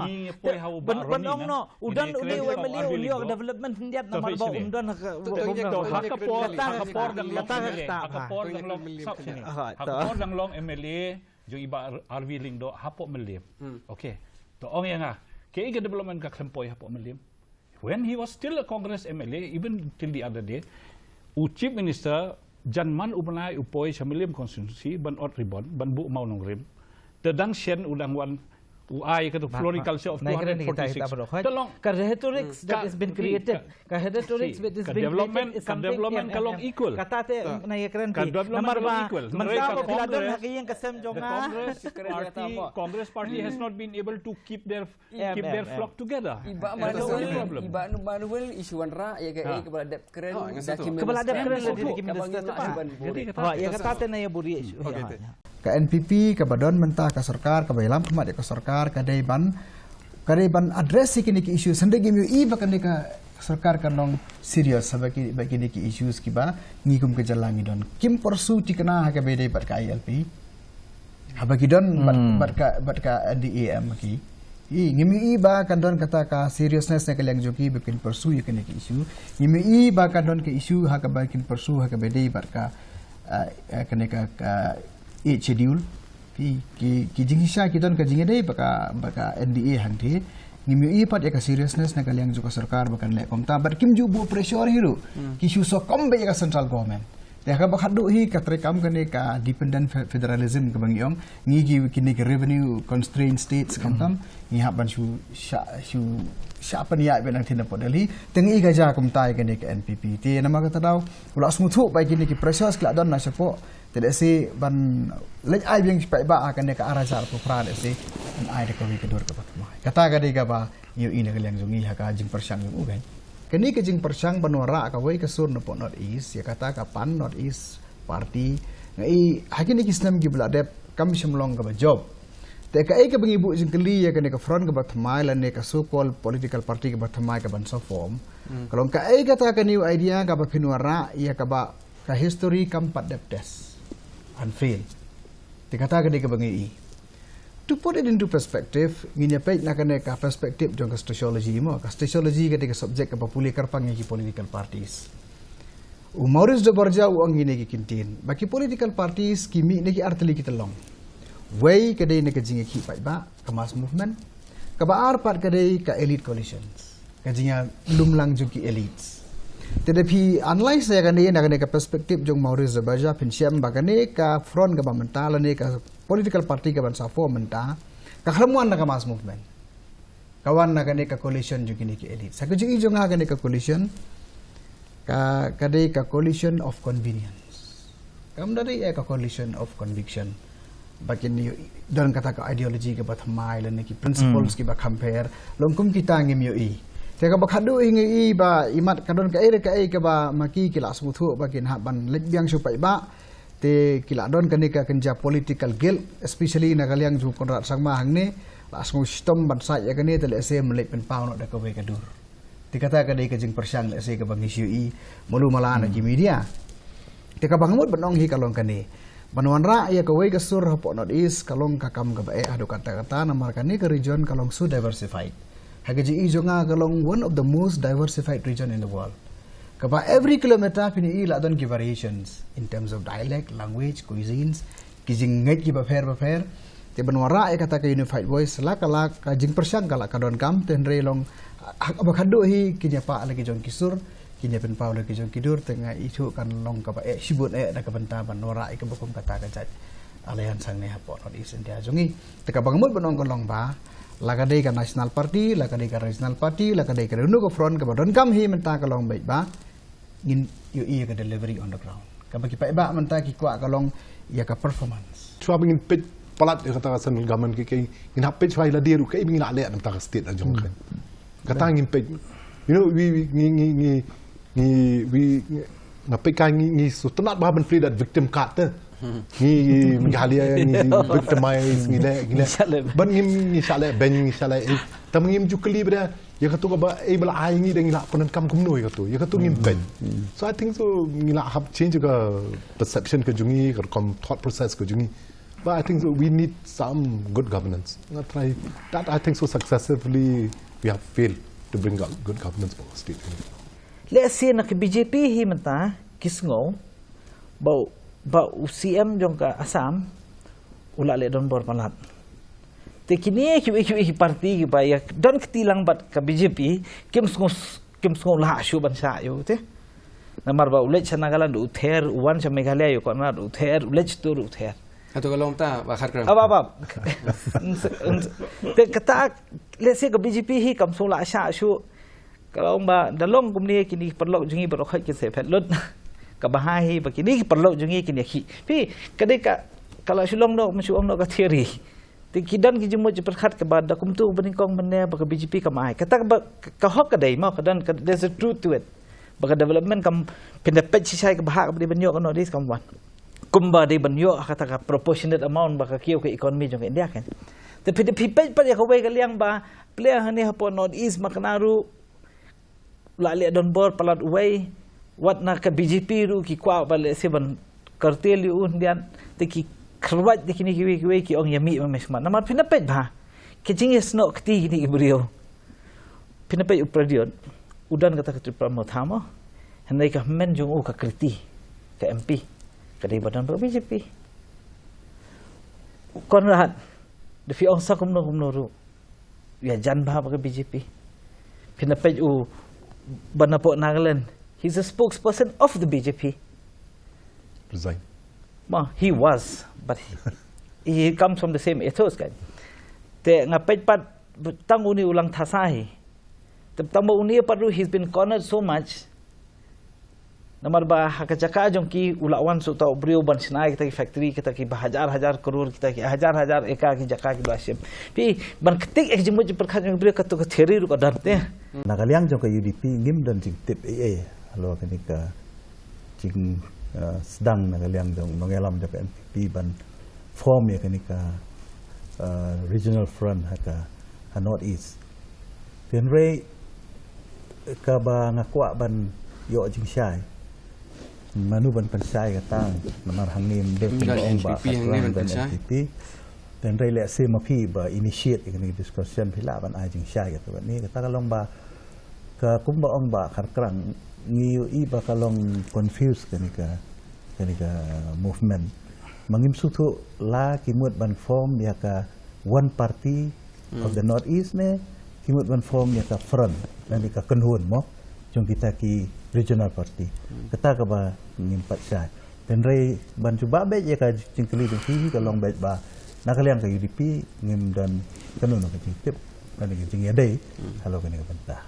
Ban ong noh u don u ne u M L A u leh development khyndiat namar ba um don ha ka por, ha ka por dang long, ha ka por dang long, ha ka por dang long M L A jong i Bah R V Lyngdoh hapoh Mylliem. Okay. To ong ïa nga, kaei ka development ka khlem poi hapoh Mylliem? When he was still a Congress M L A, even till the other day, u Chief Minister jan man u bnai u poi sha Mylliem constituency ban ot ribbon, ban buh mawnongrim. Te dang shen u dang wan u ai ka floriculture of two hundred forty-six. Te long ka rhetorics that has been created. Ka rhetorics that has been created is something, ka development ka long equal. Kata te na ïakren ka development ka long equal. Mynta ka phi la don ha ka ïing ka sem jong nga. Congress party, Congress party has not been able to keep their, keep their flock together. I Bah Manuel, i Bah Manuel i shu wanrah ïa kaei kaba la dep kren da ki minister. Kaba la dep kren da ki minister. Ïa kata te na ïa buri. Ka N P P kaba don mynta ka sorkar, kaba ïalam khmat ïa ka sorkar, ka dei ban, ka dei ban address ïa kine ki issues. Hynrei ngim ïohi ba kane ka sorkar kan long serious ha ba ki, ba kine ki issues kiba ngi kum ka jylla ngi don. Kim pursue thikna ha kaba ïadei bad ka I L P. Haba ki don bad, bad ka, bad ka N D A M ki. Ngim ïohi ba kan don kata ka seriousness na ka liang jong ki ba kin pursue ïa kine ki issue. Ngim ïohi ba kan don ka issue ha kaba kin pursue ha kaba ïadei bad ka, ah, kane ka, ka Eighth Schedule. Ki, ki, ki jingshisha ki don ka jingïadei bad ka, bad ka N D A hangtei. Ngim ïohi pat ïa ka seriousness na ka liang jong ka sorkar ba kan leh kumta. Bad kim ju buh pressure hi ruh. Ki shu sngewkhia beit ïa ka central government. Te ha kaba khatduh hi ka treikam kane ka dependent federalism kaba ngi ong. Ngi ki, kine ki revenue constrained states khamtam. Ngi hap ban shu shah, shu shah pynïaid beit nangtei napoh Delhi. Te ngi ka jia kumta ïa kane ka N P P. Te namar kata daw u la sngewthuh ba kine ki pressures ki la don na shapoh. Te lehse ban leit ai biang shaphang ba ha kane ka ar hajar arphew phra lehse ban ai da kawei ka dur kaba thymmai. Kata ka dei kaba ngi ïohi na ka liang jong ngi ha ka jingpyrshang jong u kan. Kane ka jingpyrshang ban wanrah kawei ka sur napoh North East, ïa kata ka pan North East Party. Nga i ha kine ki snem kiba la dep kam shym long kaba jop. Te kaei kaba ngi buh jingkylli ïa kane ka front kaba thymmai lane ka so-called political party kaba thymmai kaban sa form, ka long kaei kata ka new idea kaba phin wanrah ïa kaba ka history kam pat dep test and fail. Te kata ka dei kaba ngi i. To put it into perspective, ngin ïa peit na kane ka perspective jong ka sociology mo. Ka sociology ka dei ka subject kaba pule kyrpang ïa ki political parties. U Maurice de Borja u ong kine ki kyntien ba ki political parties ki mih na ki artylli ki tyllong. Wei ka dei na ka jingïakhih paidbah, ka mass movement. Kaba ar pat ka dei ka elite coalitions, ka jingïalumlang jong ki elites. Te da phi analyse ïa kane na kane ka perspective jong Maurice de Borja, phin shem ba kane ka front kaba mynta lane ka political party kaban sa form mynta ka khlem wan na ka mass movement. Ka wan na kane ka coalition jong kine ki elite. Sa ka jong i jong nga kane ka coalition ka, ka dei ka coalition of convenience. Kam da dei ka coalition of conviction. Ba kin ïoh don kata ka ideology kaba thymmai lane ki principles kiba kham pher. Long kum kita ngim ïohi. Te kaba khadduh hi ngi i ba imat ka don kaei re kaei kaba ma ki ki la sngewthuh ba kin hap ban leit biang shuh paidbah. Te ki la don kane ka kynja political guilt, especially na ka liang jong Conrad Sangma hangne, la sngew shitom ban sait ïa kane te lehse ym leit pynpaw noh da kawei ka dur. Te kata ka dei ka jingpyrshang lehse kaba ngi shu i malu mala na ki media. Te kaba nga mut ban ong hi ka long kane. Ban wanrah ïa kawei ka sur hapoh North East ka long ka kam kaba eh haduh katta katta namar kane ka region ka long so diversified. Ha ka jingïohi jong nga ka long one of the most diversified region in the world. Kaba every kilometer phin ïohi la don ki variations in terms of dialect, language, cuisines, ki jingngeit kiba pher ba pher. Te ban wanrah ïa kata ka unified voice la ka la ka jingpyrshang ka la ka donkam te hynrei long ha kaba khadduh hi kin ïa pah la ki jong ki sur, kin ïa pynpaw la ki jong ki dur te nga ithuh kan long kaba eh shibun eh da ka bynta ban wanrah ïa kaba kum kata ka jait alliance hangne hapoh North East India jong ngi. Te kaba nga mut ban ong ka long ba la ka dei ka national party, la ka dei ka regional party, la ka dei ka Renew ka front kaba donkam hi mynta ka long beit ba ngin ïohi ïa ka delivery on the ground. Kaba ki paidbah mynta ki kwah ka long ïa ka performance. Shuwa ba ngin peit palat ïa kata ka central government ki, ki ngin hap peit shuwa ïa lade ruh kaei ba ngi la leh na bynta ka state la jong ka. Kata ngin peit. You know, we, we, ngi, ngi, ngi, ngi, we, ngi, nga peit ka ngi, ngi sngewtynnat bha ban play that victim card te. Ngi, ngi, Meghalaya, ngi, ngi victimize, ngi leh, ngi leh. Ngi shah leh. Ban ngim, ngi shah leh, ban ngi shah leh. Eh, tang ngim ju kylli ba da, ïa kato kaba, eh, ba la ai ngi da ngi la pyndonkam kumno ïa kato. Ïa kato ngim peit. So I think so, ngi la hap change ka perception ka jong ngi, ka rukom thought process ka jong ngi. But I think so, we need some good governance. Nga try that, I think so, successively we have failed to bring up good governance for our state. Lehse na ka B J P hi mynta ki sngew ba u, ba u C M jong ka Assam u la leh donbor palat. Te kine kiwei kiwei ki party kiba ïa don kti lang bad ka B J P kim sngew, kim sngew lah shuh ban shah ïa u te. Namar ba u leit sha Nagaland u ther, u wan sha Meghalaya ïa u Conrad u ther, u leit sha Tur u ther. Hato ka long ta ba khat kram. Ap ap ap. Te kata lehse ka B J P hi kam sngew lah shah shuh. Ka long ba da long kumne kine ki paralok jong ngi baroh khoit kin sa phet lut. Kaba bha hi ba kine ki paralok jong ngi kin ïakhih. Phi, ka dei ka, ka la shu long noh, ma shu ong noh ka theory. Te ki don ki jingmut jingpyrkhat kaba da kumtu ba nyngkong mynne ba ka B J P kam ai. Kata kaba ka hok ka dei mo, ka don ka, there's a truth to it. Ba ka development kam, phin da peit shisha kaba hok kaba dei ban ïoh ka North East kam wan. Kumba dei ban ïoh ha kata ka proportionate amount ba ka kiew ka economy jong ka India kan. Te phi da phi peit pat ïa kawei ka liang ba plie hangne hapoh North East ma kane ruh la leh donbor palat uwei, wat na ka B J P ruh ki kwah ba lehse ban curtail ïa u hyndiat, te ki kyrwat da kine kiwei kiwei ki ong ïa mih ma me smat. Namar phin da peit bha ka jingïasnoh kti kine ki briew. Phin da peit u Prayut, u don kata ka Tipra Motha mo. Hynrei ka hynmen jong u ka Kriti, ka M P, ka dei ba don ba ka B J P. U Conrad, da phi ong sa kumno kumno ruh ïajan bha ba ka B J P. Phin da peit u ba napoh Nagaland, he's a spokesperson of the B J P. Resign. Ma, he was, but he, he comes from the same ethos kan. Te nga peit pat tang une u Langthasa hi. Te tang ba une pat ruh he's been cornered so much. Namar ba ha ka jaka jong ki u la wan shuh uta u briew ban shna ïa kita ki factory, kita ki ba hajar hajar klur, kita ki hajar hajar acre ki jaka ki ba shim. Phi ban ktik ïa ki jingmut jingpyrkhat jong ki briew, kato ka theory ruh ka don te. Na ka liang jong ka U D P ngim don jingtip ei ei halor kane ka jing, eh, sdang na ka liang jong nongïalam jong ka N P P ban form ïa kane ka uh, regional front ha ka, ha North East. Hynrei kaba nga kwah ban ïoh jingshai, mano ban pynshai kata, namar hangne mynta phi ong ba N P P, hangne ban pynshai. Hynrei lehse ma phi ba initiate ïa kane ka discussion, phi lah ban ai jingshai kata, ne kata ka long ba ka, kumba ong Bah Kharkrang, ngi ïohi ba ka long confuse kane ka, kane ka movement. Ma ngim sngewthuh la ki mut ban form ïa ka one party of the North East ne ki mut ban form ïa ka front, lane ka kynhun mo jong kita ki regional party. Kata kaba ngim pat shai. Hynrei ban jubab beit ïa ka jingkylli jong phi, ka long beit ba na ka liang ka U D P ngim don kano kano ka jingtip lane ka jingïadei halor kane ka bynta.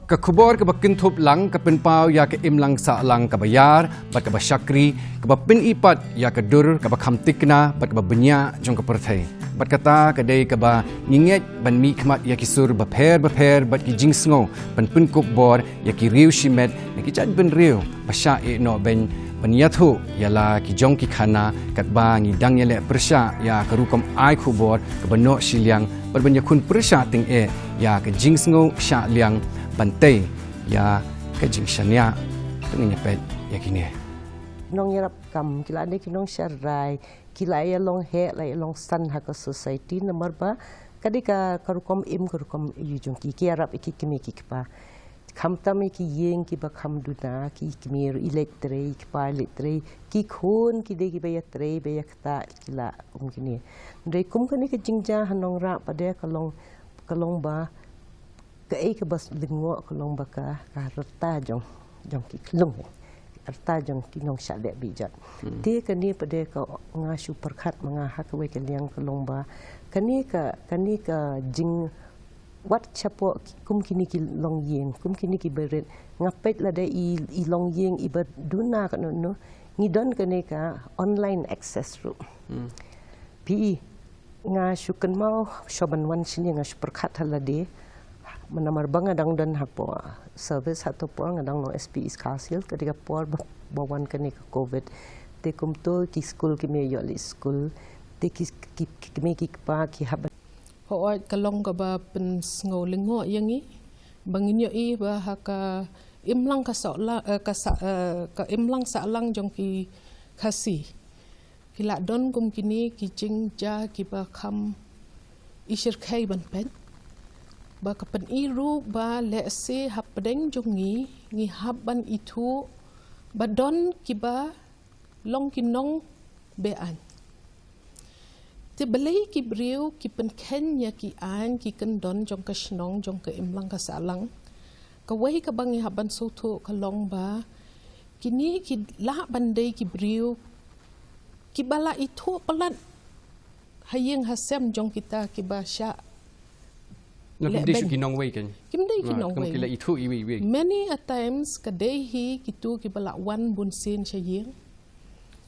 Ka khubor kaba kynthup lang ka pynpaw ïa ka imlang sahlang kaba ïar bad kaba shakri, kaba pyni pat ïa ka dur kaba kham thikna bad kaba bniah jong ka pyrthei. Bad kata ka dei kaba ngi ngeit ban mihkhmat ïa ki sur bapher bapher bad ki jingsngew ban pynkup bor ïa ki riew shimet na ki jaitbynriew ba shah ïehnoh beiñ ban ïathuh ïa la ki jong ki khana, katba ngi dang ïaleh pyrshah ïa ka rukom ai khubor kaba noh shiliang bad ban ïakhun pyrshah tyngeh ïa ka jingsngew shah liang ban tei ïa ka jingshaniah. To ngin ïa peit ïa kine. Nongïarap kam ki la dei ki nongsharai, ki la ïa long heh, la ïa long san ha ka society, namar ba ka dei ka, ka rukom im, ka rukom ïa jong ki, ki ïarap ïa ki kmie ki kpa. Khamtam ïa ki ïing kiba kham duna, ki kmie ruh i leit trei, i kpa i leit trei, ki khun ki dei kiba ïatrei, ba ïa kata ki la kum kine. Hynrei kum kane ka jingjia ha Nongrah pat de ka long, ka long ba kaei kaba lyngngoh ka long ba ka, ka rta jong, jong ki khlung, rta jong ki nongshah leh beit jot. Te kane pat de ka nga shu pyrkhat ma nga ha kawei ka liang ka long ba kane ka, kane ka jing wat shapoh ki, kum kine ki longïing, kum kine ki barit. Nga peit lada i, i longïing iba duna kano kano, ngi don kane ka online access ruh. Phi i, nga shu kynmaw shuwa ban wan shane nga shu pyrkhat ha lade. Namar ba nga dang don hapoh service, hato por nga dang long S P East Khasi Hills, ka dei ka por ba, ba wan kane ka covid. Te kumto ki skul ki me ïoh leit skul. Te ki, ki, ki kmie ki kpa ki hap Hooid, ka long kaba pynsngew lyngngoh ïa ngi ba ngin ïohi ba ha ka imlang ka sahlang, eh, ka sa-, eh, ka imlang sahlang jong ki Khasi ki la don kum kine ki jingjia kiba kham i shyrkhei ban peit. Ba ka pyni ruh ba lehse hapdeng jong ngi ngi hap ban ithuh ba don kiba long ki nong be-aiñ. Te balei ki briew ki pynkheiñ ïa ki aiñ ki kyndon jong ka shnong jong ka imlang ka sahlang? Kawei kaba ngi hap ban sngewthuh ka long ba kine ki lah ban dei ki briew kiba la ithuh palat ha ïing ha sem jong kita kiba shah. Kim dei shuh ki nongwei kan. Kim dei ki nongwei. Many a times ka dei hi kitu kiba la wan bun sien sha ïing.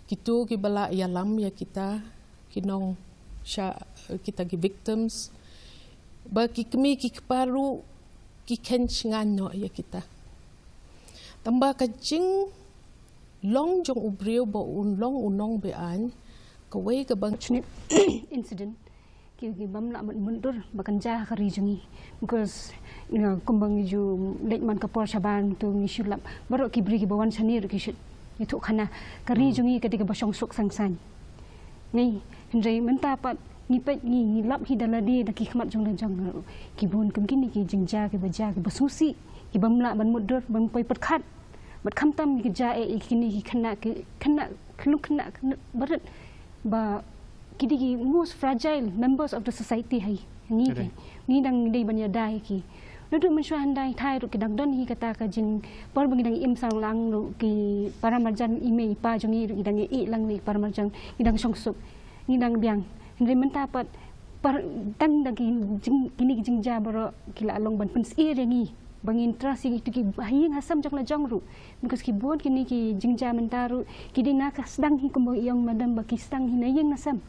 Kitu kiba la ïalam ïa kita ki nong sha, kita ki victims. Ba ki kmie ki kpa ruh ki kheiñ shngain noh ïa kita. Tangba ka jinglong jong u briew ba un long u nong be-aiñ, kawei kaba ngi incident ki, ki bym lah mutdur ba kan jia ha ka ri jong ngi. Because, you know, kumba ngi ju leit man ka por shabar tu ngi shu lap baroh ki briew kiba wan shane ruh ki shu ïathuh khana ka ri jong ngi ka dei kaba shongsuk sangsan. Ngi, hynrei mynta pat ngi peit ngi, ngi lap hi da lade da ki khmat jong la jong. Ki bun kum kine ki jingjia kiba jia kiba sngewsih, kibym lah ban mutdur, bym poi pyrkhat. Bad khamtam ki jia eh, eh, kine ki khynnah, ki khynnah, ki khynnah, khynnah barit ba ki dei ki most fragile members of the society ha ngi. Ngi dang dei ban ïada ïa ki. Naduh mynshuwa hyndai thai ruh ki dang don hi kata ka jing, por ba ngi dang im sahlang ruh ki para marjan i mei i pa jong ngi ruh ki dang ïa ïeh lang ïa ki para marjan, ngi dang shongsuk, ngi dang biang. Hynrei mynta pat, par, tang da ki jing, kine ki jingjia baroh ki la long ban pynsyier ïa ngi ba ngin trust ïa kitu ki ha ïing ha sem jong la jong ruh. Because ki bun kine ki jingjia mynta ruh ki dei na ka sdang hi, kumba i ong madam ba ki sdang hi na ïing na sem.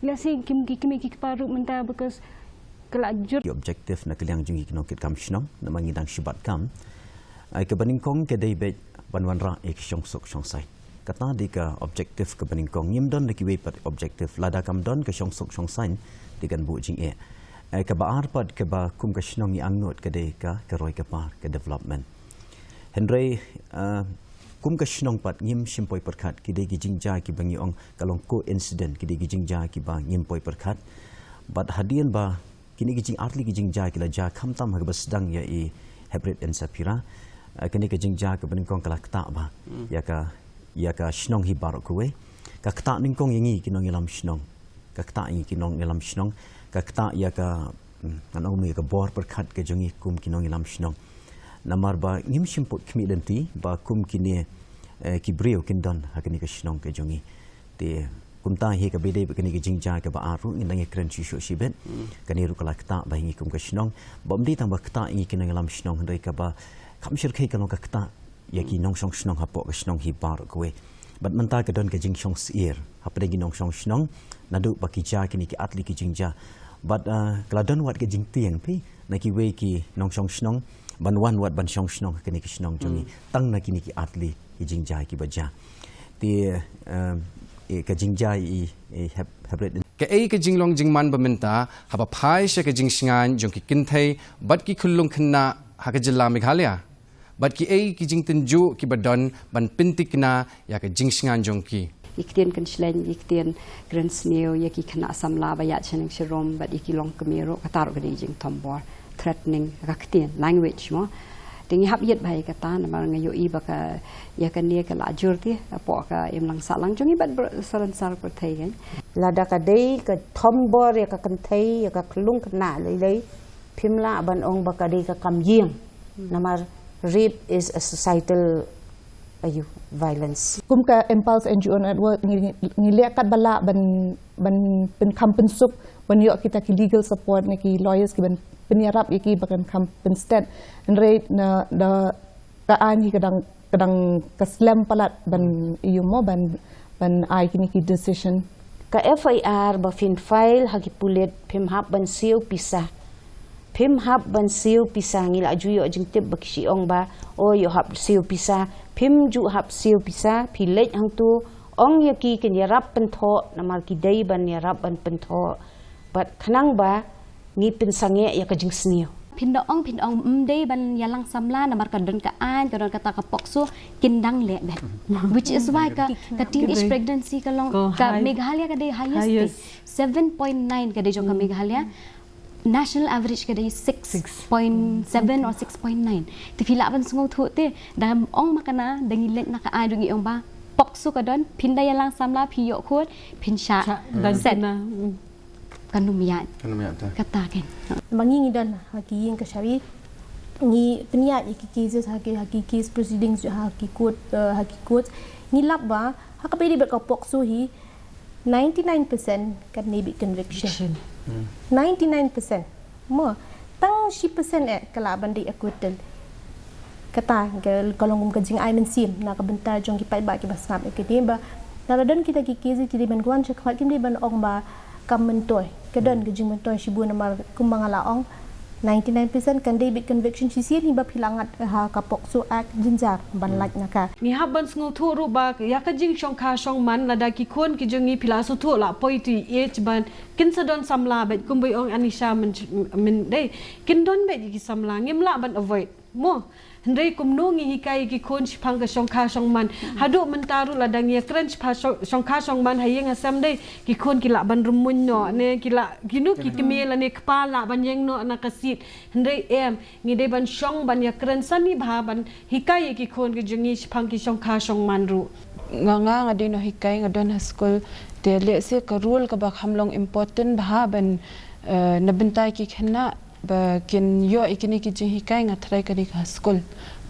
Lehse kim, ki kmie ki kpa ruh mynta because ka la jur. Ki objective na ka liang jong ki nongkitkam shnong, namar ngi dang shu bat kam. Ai kaba nyngkong ka dei beit ban wanrah ïa ki shongsuk shongsaiñ. Kata dei ka objective kaba nyngkong. Ngim don da kiwei pat objective. Lada kam don ka shongsuk shongsaiñ, te kan buh jingeh. Eh, kaba ar pat kaba kum ka shnong ngi angnud ka dei ka, ka roi ka par, ka development. Hynrei, eh, kum ka shnong pat ngim shym poi pyrkhat, ki dei ki jingjia kiba ngi ong ka long coincident, ki dei ki jingjia kiba ngim poi pyrkhat. Bad hadien ba kine ki jingartylli ki jingjia ki la jia khamtam ha kaba sdang ïa i Heprit and Sapphira. Eh, kane ka jingjia kaba nyngkong ka la ktah bha ïa ka, ïa ka shnong hi baroh kawei. Ka ktah nyngkong ïa ngi ki nongïalam shnong. Ka ktah ïa ngi ki nongïalam shnong. Ka ktah ïa ka, mm, ngan ong ïa ka bor pyrkhat ka jong ngi kum ki nongïalam shnong. Namar ba ngim shym put khmih lynti ba kum kine, eh, ki briew kin don ha kane ka shnong ka jong ngi. Te kumta hi kaba dei ba kane ka jingjia kaba ar ruh ngin nang ïakren shuh shuh shibit. Kane ruh ka la ktah bha ïa ngi kum ka shnong. Bym dei tang ba ktah ïa ngi ki nongïalam shnong hynrei kaba kham shyrkhei ka long ka ktah ïa ki nongshong shnong hapoh ka shnong hi baroh kawei. Bad mynta ka don ka jingshong syier hapdeng ki nongshong shnong naduh ba ki jia kine ki artylli ki jingjia. Bad, ah, ka la don wat ka jingtieng phi na kiwei ki nongshong shnong ban wan wat ban shong shnong ha kane ka shnong jong ngi tang na kine ki artylli ki jingjia kiba jia. Te, em, eh, ka jingjia i, i Hep-, Heprit. Kaei ka jinglong jingman ba mynta haba phai sha ka jingshngaiñ jong ki kynthei bad ki khyllung khynnah ha ka jylla Meghalaya? Bad kiei ki jingtynjuh kiba don ban pyntikna ïa ka jingshngaiñ jong ki? Ïa ki ktien kynshlei, ïa ki ktien kren sniew ïa ki khynnah samla ba ïaid shaneng sharum bad ïa ki longkmie ruh, kata ruh ka dei jingthombor, threatening, ka ktien, language mo. Te ngi hap ïit bha ïa kata namar nga ïohi ba ka, ïa kane ka la jur te hapoh ka imlang sahlang jong ngi bad br-, sor ansar pyrthei kan. Lada ka dei ka thombor ïa ka kynthei, ïa ka khyllung khynnah lei lei, phim lah ban ong ba ka dei ka kam ïing. Namar rape is a societal, aïu, violence. Kum ka Impulse N G O Network ngi, ngi leh katba lah ban, ban pynkham pynsuk, ban ïoh kita ki legal support na ki lawyers kiban pynïarap ïa ki ba kan kham pynsted. Hynrei na, da ka aiñ hi ka dang, ka dang ka slem palat ban, aïu mo, ban, ban ai kine ki decision. Ka F I R ba phin file ha ki pulit phim hap ban siew pisa. Phim hap ban siew pisa, ngi la ju ïoh jingtip ba ki shu ong ba, o ïoh hap siew pisa, phim ju hap siew pisa, phi leit hangto, ong ïa ki kin ïarap pynthoh, namar ki dei ban ïarap ban pynthoh. Bad khnang ba ngi pynsangeh ïa ka jingsniew. Phin da ong, phin ong, ym dei ban ïalang samla namar ka don ka aiñ, ka don kata ka POCSO, kin dang leh beit. Which is why ka, ka teenage pregnancy ka long, ka Meghalaya ka dei highest te. Seven point nine ka dei jong ka Meghalaya. National average ka dei six point seven or six point nine. Te phi lah ban sngewthuh te, da ong ma kane, da ngi leit na ka aiñ ruh ngi ong ba POCSO ka don, phin da ïalang samla, phi ïoh khun, phin shah. Shah, dan set. Kan ym ïaid. Kan ym ïaid te. Kata kan. Ma ngi ngi don ha ki ïing kashari, ngi pynïaid ïa ki cases ha ki, ha ki case proceedings, ha ki court, eh, ha ki court. Ngi lap ba ha kaba ïadei bad ka POCSO hi, ninety-nine percent kan dei beit conviction. Ninety-nine percent. Mo, tang shi percent eh ka lah ban dei acquittal. Kata ka, ka long kum ka jingai mynsiem na ka bynta jong ki paidbah kiba sngap ïa kane ba lada don kita ki case ki dei ban wan sha khmat, kim dei ban ong ba kam myntoi. Ka don ka jingmyntoi shibun namar kumba nga la ong, ninety-nine percent kan dei beit conviction shisien hi ba phi la ngat ha ka POCSO Act jynjar ban lait na ka. Ngi hap ban sngewthuh ruh ba ïa ka jingshongkha shongman, lada ki khun ki jong ngi, phi la sngewthuh, la poi to age ban kin sa don samla beit, kumba ong Anisha myn-, myndei, kin don beit ki samla, ngim lah ban avoid. Mo, hynrei kumno ngi hikai ïa ki khun shaphang ka shongkha shongman? Haduh mynta ruh lada ngi ïakren shaphang shong-, shongkha shongman ha ïing ha sem dei, ki khun ki lah ban rymmuiñ noh, ne ki lah, ki nu ki kmie lane kpa lah ban ïeng noh na ka seat. Hynrei em, ngi dei ban shong ban ïakren sani bha ban hikai ïa ki khun ki jong ngi shaphang ki shongkha shongman ruh. Nga, nga, nga dei nonghikai, nga don ha skul, te lehse ka role kaba kham long important bha ban, eh, na bynta ki khynnah ba kin ïoh ïa kine ki jinghikai, nga tharai ka dei ka ha skul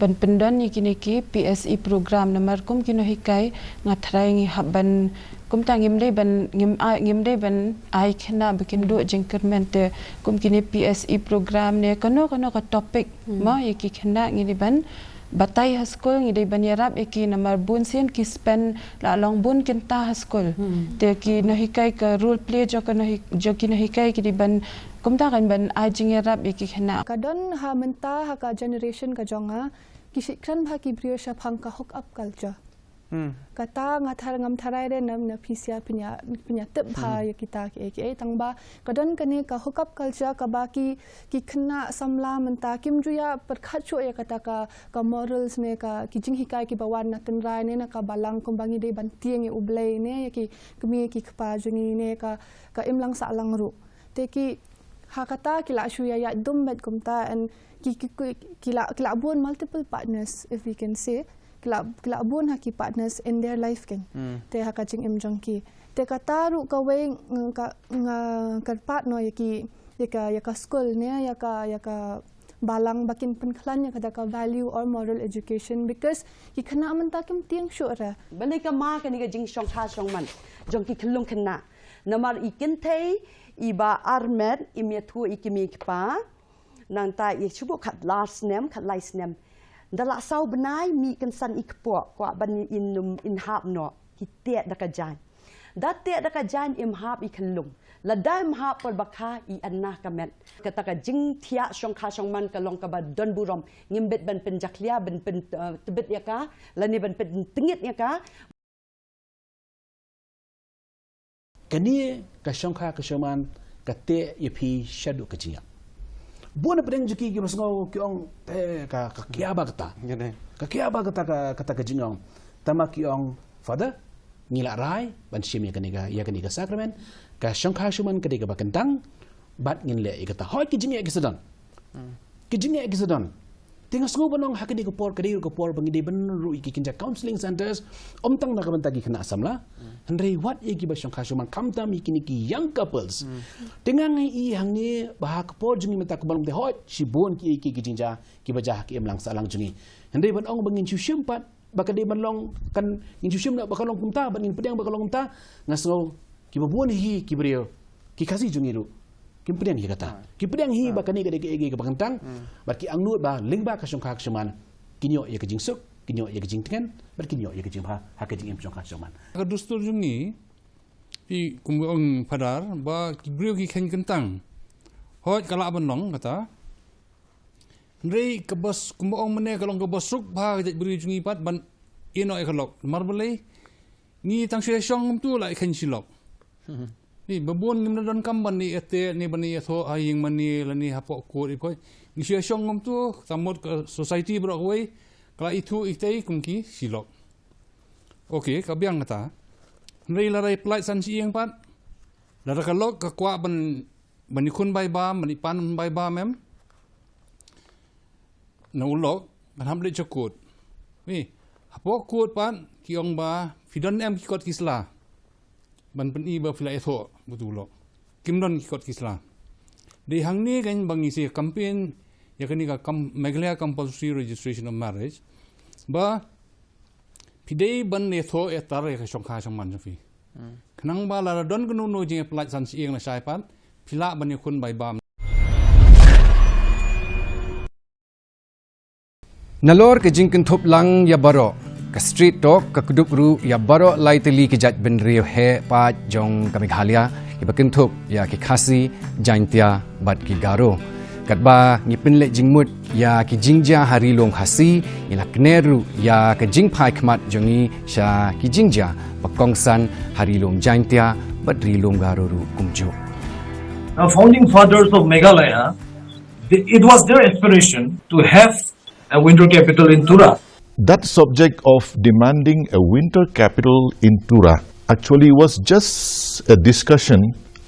ban pyndon ïa kine ki P S E program, namar kum ki nonghikai nga tharai ngi hap ban, kumta ngim dei ban, ngim ai, ngim dei ban ai khynnah ba kin duh jingkyrmen, te kum kine P S E program ne kano kano ka topic mo ïa ki khynnah ngi dei ban batai ha skul, ngi dei ban ïarap ïa ki namar bun sien ki spend la long bun kynta ha skul. Te ki nonghikai, ka role play jong ka nonghi-, jong ki nonghikai ki dei ban, kumta kan ban ai jingïarap ïa ki khynnah. Ka don ha mynta ha ka generation ka jong nga, ki shu kren bha ki briew shaphang ka hook up culture. Kata nga thar ngam tharai re na, na phi sia pynïa, pynïa tip bha ïa kita ki, ki, tang ba ka don kane ka hookup culture kaba ki, ki khynnah samla mynta kim ju ïa pyrkhat shuh ïa kata ka, ka morals ne ka, ki jinghikai kiba wan na tynrai ne na ka balang kumba ngi dei ban tieng ïa U Blei ne ïa ki kmie ki kpa jong ngi ne ka, ka imlang sahlang ruh. Te ki, ha kata ki la shu ïa ïaid dum bad kumta and ki, ki, ki, ki la, ki la bun multiple partners, if we can say. Ki la, ki la bun ha ki partners in their life keiñ. Te ha ka jingim jong ki. Te kata ruh kawei nga, nga, nga kyrpad noh ïa ki, ïa ka, ïa ka skul ne, ïa ka, ïa ka balang ba kin pynkhlaiñ ïa kata ka value or moral education because ki khynnah mynta kim tieng shuh re. Balei ka ma kane ka jingshongkha shongman jong ki khyllung khynnah. Namar i kynthei iba armet im ïathuh ïa ki kmie ki kpa. Nangta i shu buh khatlar snem, khatlai snem. Da la saw bnai mih kynsan i kpoh, kwah ban in, um, in hap noh, ki teh da ka jaiñ. Da teh da ka jaiñ im hap i khyllung. Lada im hap por bakha i anna ka met. Kata ka jingthiah shongkha shongman ka long kaba don burom. Ngim bit ban pynjakhlia, ban pyn, uh, tbit ïa ka, lane ban pyntngit ïa ka. Kane ka shongkha ka shongman ka teh ïa phi shaduh ka jingïap. Bun na pdeng jong ki kiba sngew ki ong te ka, ka kia ba kata. Ka kia ba kata ka, kata ka jingong. Tangba ki ong, Father, ngi la rai ban shim ïa kane ka, ïa kane ka sacrament. Ka shongkha shongman ka dei kaba kyntang. Bad ngin leh ïa kata. Hooid ki jingeh ki sa don. Ki jingeh ki sa don. Te nga sngew ban ong ha kane ka por, ka dei ruh ka por ba ngi dei ban ruh ïa ki kynja counseling centers, ym tang na ka bynta ki khynnah samla. Hynrei wat ïa kiba shongkha shongman khamtam ïa kine ki young couples. Te nga nga ïohi hangne ba ha ka por jong ngi mynta kumba long te hooid shibun ki, ki, ki jingjia kiba jia ha ki imlang sahlang jong ngi. Hynrei ban ong ba ngin shu shim pat ba ka dei ban long kan ngin shu shim na ba ka long kumta, ba ngin pdiang ba ka long kumta, nga sngew kiba bun hi ki briew, ki Khasi jong ngi ruh kim pdiang hi kata. Ki pdiang hi ba kane ka dei ka, ka, kaba kyntang, bad ki angnud ba lyngba ka shongkha ka shongman kin ïoh ïa ka jingsuk, kin ïoh ïa ka jingtngen, bad kin ïoh ïa ka jingbha ha ka jingim shongkha shongman. Ka dustur jong ngi, i kum ong Father, ba ki briew ki kheiñ kyntang. Hooid ka lah ban long kata. Hynrei kaba s-, kumba ong mynne ka long kaba suk bha ka jaitbynriew jong ngi pat ban ïehnoh ïa ka lok. Namar balei ngi tang shu ïa shong kumtu la ïa kheiñ shi lok. Ni ba bun ngim da donkam ban ïa teh ne ban ïa thoh ha ïing mane lane hapoh kut ïa poi. Ngi shu ïa shong kumtu, ka mut ka society baroh kawei ka la ithuh itei kum ki shi lok. Okay, ka biang kata. Hynrei lada ïa pynlait san shi ïing pat, lada ka lok ka kwah ban, ban ïakhun bai bam, ban ïapan bai bam em. Na u lok, ngan hap leit sha kut. Ni, hapoh kut pat, ki ong ba, phi don em ki kot ki sla. Ban pyni ba phi la ïathoh, bad u lok. Kim don ki kot ki sla. Dei hangne kan ba ngi sa campaign, ïa kane ka com-, Meghalaya Compulsory Registration of Marriage. Ba, phi dei ban ïathoh ïatar ïa ka shongkha shongman jong phi. Khnang ba lada don kano kano jingïapyllait san shi ïing na shai pat, phi lah ban ïakhun bai bam. Nalor ka jingkynthup lang ïa baroh, ka Street Talk ka kdup ruh ïa baroh lai tylli ki jaitbynriew heh paid jong ka Meghalaya, kiba kynthup ïa ki Khasi, Jaintia bad ki Garo. Katba ngi pynleit jingmut ïa ki jingjia ha Ri Lum Khasi, ngi la kner ruh ïa ka jingphai khmat jong ngi sha ki jingjia ba kongsan ha Ri Lum Jaintia bad Ri Lum Garo ruh kumjuh. The founding fathers of Meghalaya, they, it was their aspiration to have a winter capital in Tura. That subject of demanding a winter capital in Tura actually was just a discussion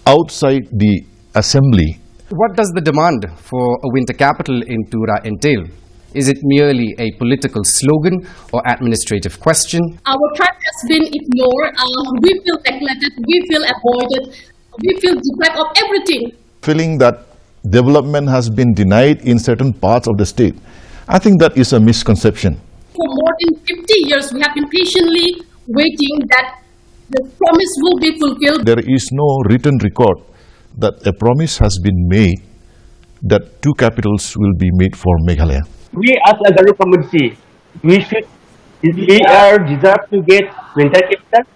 outside the assembly. What does the demand for a winter capital in Tura entail? Is it merely a political slogan or administrative question? Our tribe has been ignored. Uh, we feel neglected. We feel avoided. We feel deprived of everything. Feeling that development has been denied in certain parts of the state. I think that is a misconception. For more than fifty years, we have been patiently waiting that the promise will be fulfilled. There is no written record that a promise has been made that two capitals will be made for Meghalaya. We as a Garo community, we should, we are deserve to get winter capital.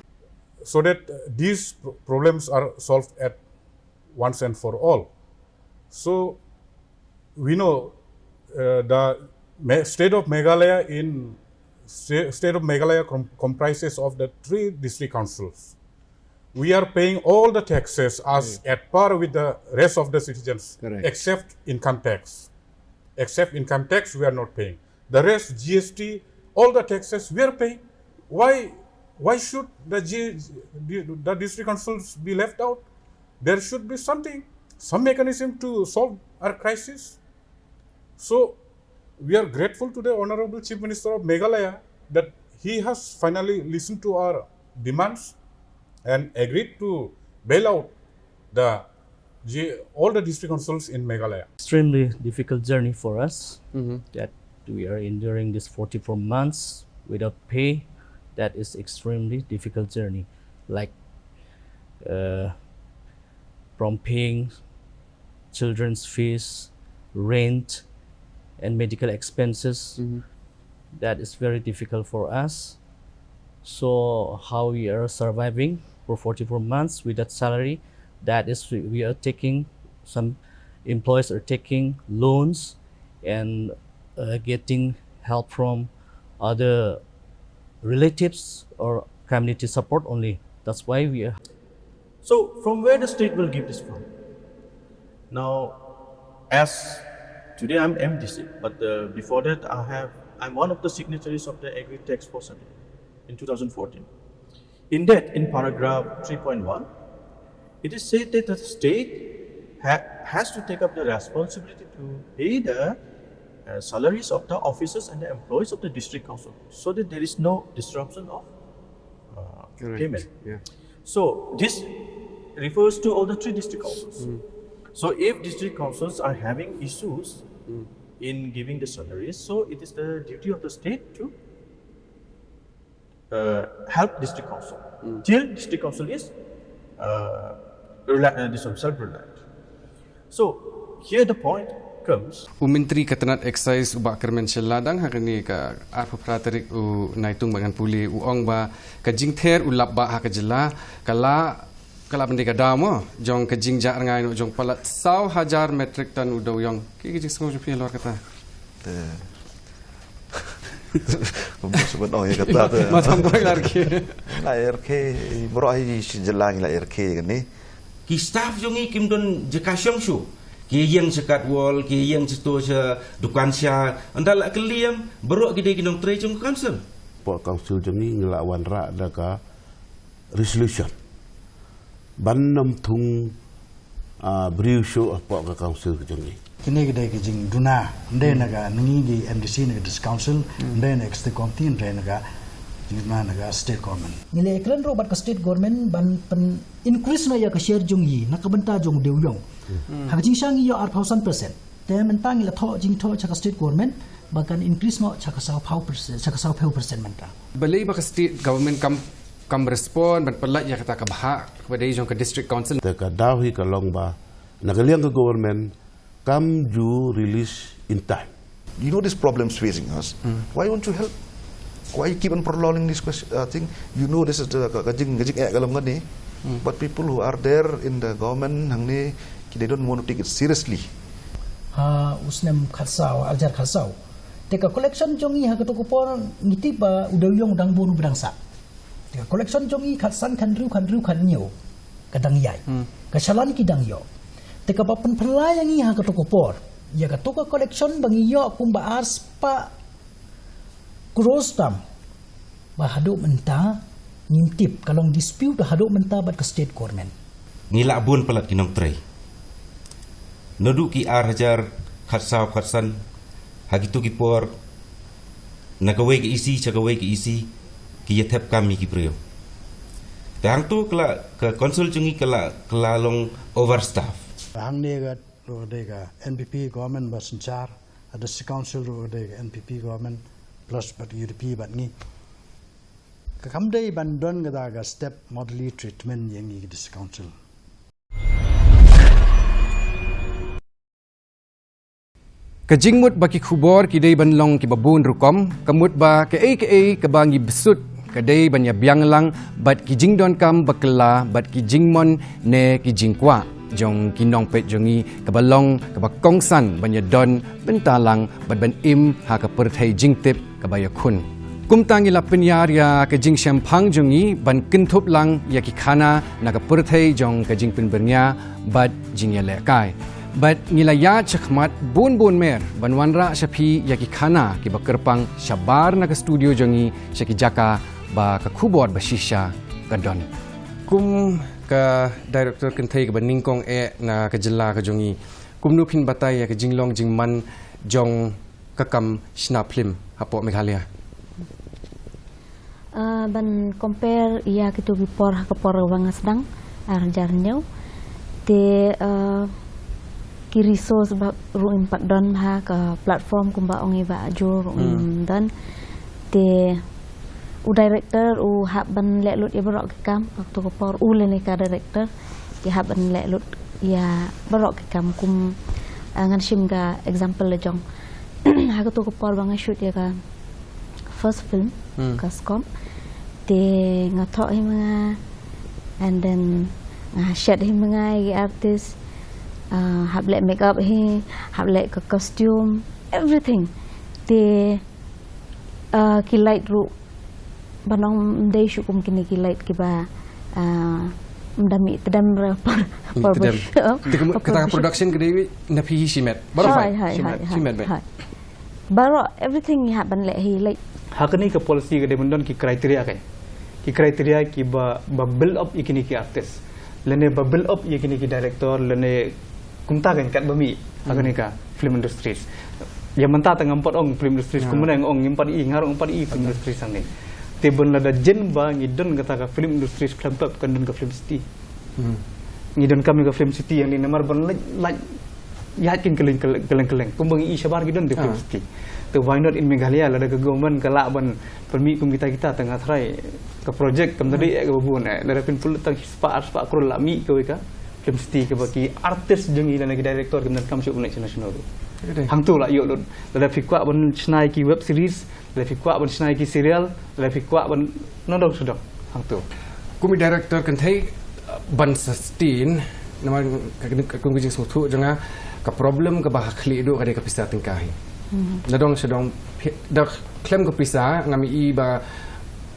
So that, uh, these pro-, problems are solved at once and for all. So we know, uh, the Me-, state of Meghalaya in Sta- state of Meghalaya com- comprises of the three district councils. We are paying all the taxes as at par with the rest of the citizens, Correct. Except income tax. Except income tax, we are not paying. The rest, G S T, all the taxes we are paying. Why, why should the, G- the, the district councils be left out? There should be something, some mechanism to solve our crisis. So, we are grateful to the Honorable Chief Minister of Meghalaya that he has finally listened to our demands and agreed to bail out the, the all the district councils in Meghalaya. Extremely difficult journey for us that we are enduring this forty-four months without pay. That is extremely difficult journey. Like uh, from paying children's fees, rent, and medical expenses. That is very difficult for us. So how we are surviving for forty-four months without salary? That is, we, we are taking some employees are taking loans and uh, getting help from other relatives or community support only. That's why we are So from where the state will give this from? Now, as today I'm M D C, but uh, before that I have I'm one of the signatories of the Agri Task Force Act in two thousand fourteen. In that, in paragraph three point one, it is said that the state ha- has to take up the responsibility to pay the uh, salaries of the officers and the employees of the district council, so that there is no disruption of uh, Correct. Payment. Yeah. So this refers to all the three district councils. So if district councils are having issues in giving the salaries, so it is the duty of the state to uh, help district council till district council is uh, rela- uh, this one, self-reliant. So here the point comes. U Myntri ka tnat Excise u Bah Kyrmen Shylla dang ha kane ka arphew phra tarik u Naitung ba ngan pule u ong ba ka jingther u lap ba ha ka jylla ka la ka la ban dei ka daw mo jong ka jingjah rngai noh jong palat saw hajar metric ton u dewiong. Ki ki jingsngew jong phi halor kata. Bos ban ong ïa kata te. Ma tam koi lar ki. La er ke bro ai shi jylla ngi la er ke kane. Ki staff jong ngi kim don jaka shong shu. Ki ïeng sha katwal, ki ïeng sha to sha dukan sha. Ynda la kylli ïa baroh ki dei ki nongtrei jong ka council. Pok council jong ngi ngi la wanrah da ka resolution ban nym thung briew shuh hapoh ka council ka jong ngi. Kine ki dei ki jingduna, ym dei na ka ngi ki M D C, na ka district council, ym dei na ka executive committee, ym dei na ka jingduna na ka state government. Ngi la kren ruh bad ka state government ban pyn increase noh ïa ka share jong ngi na ka bynta jong u dewiong. Ha ka jingshisha ngi ïoh arphew san percent. Te mynta ngi la thoh jingthoh sha ka state government ba kan increase noh sha ka sawphew percent, sha ka sawphew percent mynta. Balei ba ka state government kam kam respond ban pyllait ïa kata ka bha kaba dei jong ka district council? Te ka daw hi ka long ba na ka liang ka government kam ju release in time. You know these problems facing us. Why won't you help? Why you keep on prolonging this question, uh, thing? You know this is the ka jing ka jing eh ka long kane. But people who are there in the government hangne they don't want to take it seriously. Ha u snem khatsaw, arjar khatsaw. Te ka collection jong ngi ha kato ka por ngi tip ba u dewiong u dang bun u ba dang sah. Te ka collection jong ngi khatsan khathynriew khathynriew khathynñiew ka dang ïai. Ka shalan ki dang ïoh. Te kaba pynphylla ïa ngi ha kato ka por ïa kato ka collection ba ngi ïoh kumba arspah crores tam. Ba haduh mynta ngim tip ka long dispute haduh mynta bad ka state government. Ngi lah bun palat ki nongtrei. Naduh ki ar hajar khatsaw khatsan ha kito ki por na kawei ka isi sha kawei ka isi ki ïa thep kam ïa ki briew. Te hangto ka la ka council jong ngi ka la ka la long overstaff. Hangne ka ruh dei ka N P P government ba synshar, ha district council ruh dei ka N P P government plus bad U D P bad ngi. Ka kam dei ban don kata ka step moderately treatment ïa ngi ka district council. Ka jingmut ba ki khubor ki dei ban long kiba bun rukom, ka mut ba kaei kaei kaba ngi bsut ka dei ban ïa biang lang bad ki jingdonkam ba kylla bad ki jingmon ne ki jingkwah jong ki nongpeit jong ngi kaba long kaba kongsan ban ïa don bynta lang bad ban im ha ka pyrthei jingtip kaba ïakhun. Kumta ngi la pynïar ïa ka jingshemphang jong ngi ban kynthup lang ïa ki khana na ka pyrthei jong ka jingpynbyrngia bad jingïalehkai. Bad ngi la ïaid shakhmat bun bun mer ban wanrah sha phi ïa ki khana kiba kyrpang shabar na ka studio jong ngi sha ki jaka ba ka khubor ba shisha ka don. Kum ka director kynthei kaba nyngkong eh na ka jylla ka jong ngi, kumno phin batai ïa ka jinglong jingman jong ka kam shna phlim hapoh Meghalaya? Uh, ban compare ïa kitu ki por ha ka por ba nga sdang ar hajar hynñiew. Te uh, ki resource ba ruh ngim pat don ha ka platform kumba ong i ba ajo ruh ngim don. Te u director u hap ban leh lut ïa baroh ki kam ha kitu ka por, u lane ka director ki hap ban leh lut ïa baroh ki kam kum uh, ngan shim ka example la jong ha kitu ka por ba nga shoot ïa ka first film ka Skop. Te nga thoh hi ma nga and then nga shet hi ma nga ïa ki artist, uh, hap leh makeup hi, hap leh ka costume, everything. Te uh, ki light ruh ban ong ym dei shuh kum kine ki light kiba uh, ym da mih tdem re por por ba shu. Kata ka production ka dei na phi hi shimet. Baroh shimet bad. Baroh everything ngi hap ban leh hi, like. Ha kane ka policy ka dei ban don ki criteria kan. Ki criteria kiba ba build up ïa kine ki artist lane ba build up ïa kine ki director lane kumta kan kat ba mih ha kane ka film industries. Ïa mynta tang ngam pat ong film industries kumne, nga ong ngim pat i, nga ruh ngim pat i film industries hangne. Te ban lada jin ba ngi don kata ka film industries khlem pep kan don ka film city. Ngi don kam ïa ka film city hangne namar ban lait lait ïaid kin kylleng kylleng kylleng kumba ngi i shabar ngi don te film city. Te why not in Meghalaya, lada ka government ka lah ban pynmih kum kita kita tang nga tharai ka project kam da dei eh kaba bun eh, lada pynpul tang spah ar spah klur lah mih kawei ka film city kaba ki artist jong ngi lane ki director kim donkam shuh ban leit sha national. Hangto lah ïoh lut. Lada phi kwah ban shna ïa ki web series, lada phi kwah ban shna ïa ki serial, lada phi kwah ban nadong sdong. Hangto. Kum i director kynthei ban sustain namar ka kum ka jingsngewthuh jong nga ka problem kaba ha khlieh duh ka dei ka pisa tyngka hi. Nadong sdong da khlem ka pisa ngam i ba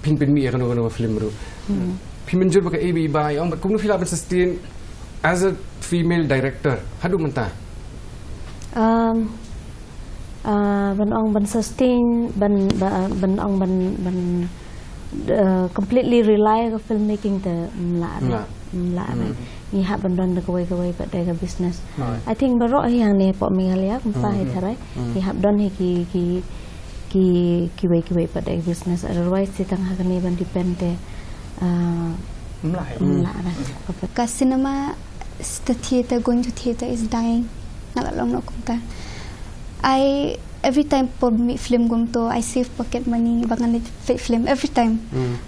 phin pynmih ïa kano kano film ruh. Phi mynjur ba ka A B ba ïa ong bad kumno phi lah ban sustain as a female director haduh mynta? Um, uh, ban ong ban sustain ban ban ong ban ban uh, completely rely ka filmmaking te mla mla ngi hap ban don da kawei kawei pat da ka business. I think baroh hi hangne hapoh Meghalaya kumta hi tharai ngi hap don hi ki ki ki kiwei kiwei pat da ka business, otherwise te tang ha kane ban depend te. Uh, mla mla. Ka cinema, the theater, going to theater is dying. Nga la long noh kumta. I every time por mih film kumto, I save pocket money ba ngan leit film every time.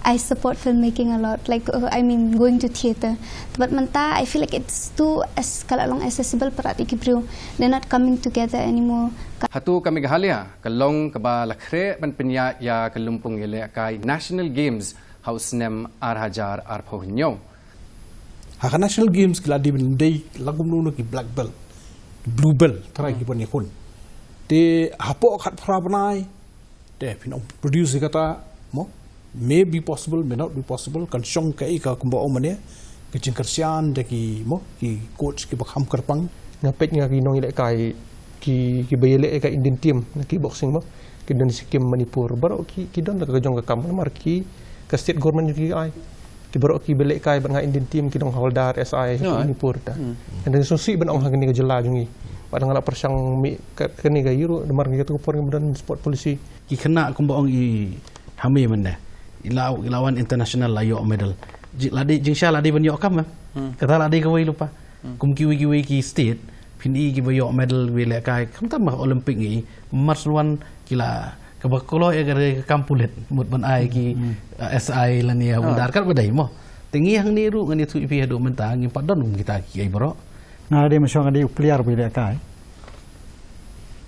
I support filmmaking a lot, like uh, I mean going to theater. But mynta I feel like it's too as ka la long accessible para ki briew. They're not coming together anymore. Hato ka Meghalaya ka long kaba la khreh ban pynïaid ïa ka lympung ïalehkai National Games ha u snem ar hajar arphew hynñiew? Ha ka National Games ki la dei ban dei la kumno kumno ki black belt, blue belt, tharai ki ban ïakhun. Te hapoh khatphra bnai te phin ong produce kata mo, may be possible, may not be possible, kan shong kaei ka kumba ong mane ka jingkyrshan da ki mo ki coach kiba kham kyrpang. Nga peit nga ki nongïalehkai ki kiba ïaleh ka Indian team na kickboxing mo, ki don Sikkim, Manipur, baroh ki ki don da ka jong ka kam namar ki ka state government ki ai. Ki baroh kiba lehkai bad nga Indian team ki dang hawldar S I ha Manipur ta. Nga dang sngewsih ban ong ha kane ka jylla jong ngi. Bad nga la pyrshang mih kane ka ïa ruh namar ngi katu ka por ngim don sport policy. Ki khynnah kumba ong i Hami mynne, i la i la wan international, la ïoh medal. Lada jingshisha lada ban ïoh kam, kata lada kawei lypa. Kum kiwei kiwei ki state phin i kiba ïoh medal, kiba lehkai, khamtam ha Olympic ngi i, mar shu wan ki la kaba kloi ïa ka kam pulit mut ban ai ki, uh, S I lane hawldar katba dei mo. Te ngi hangne ruh ngan ïathuh ïa phi haduh mynta ngim pat don kum kita kiei baroh. Nga dei mynshuwa nga dei u player ba ïalehkai.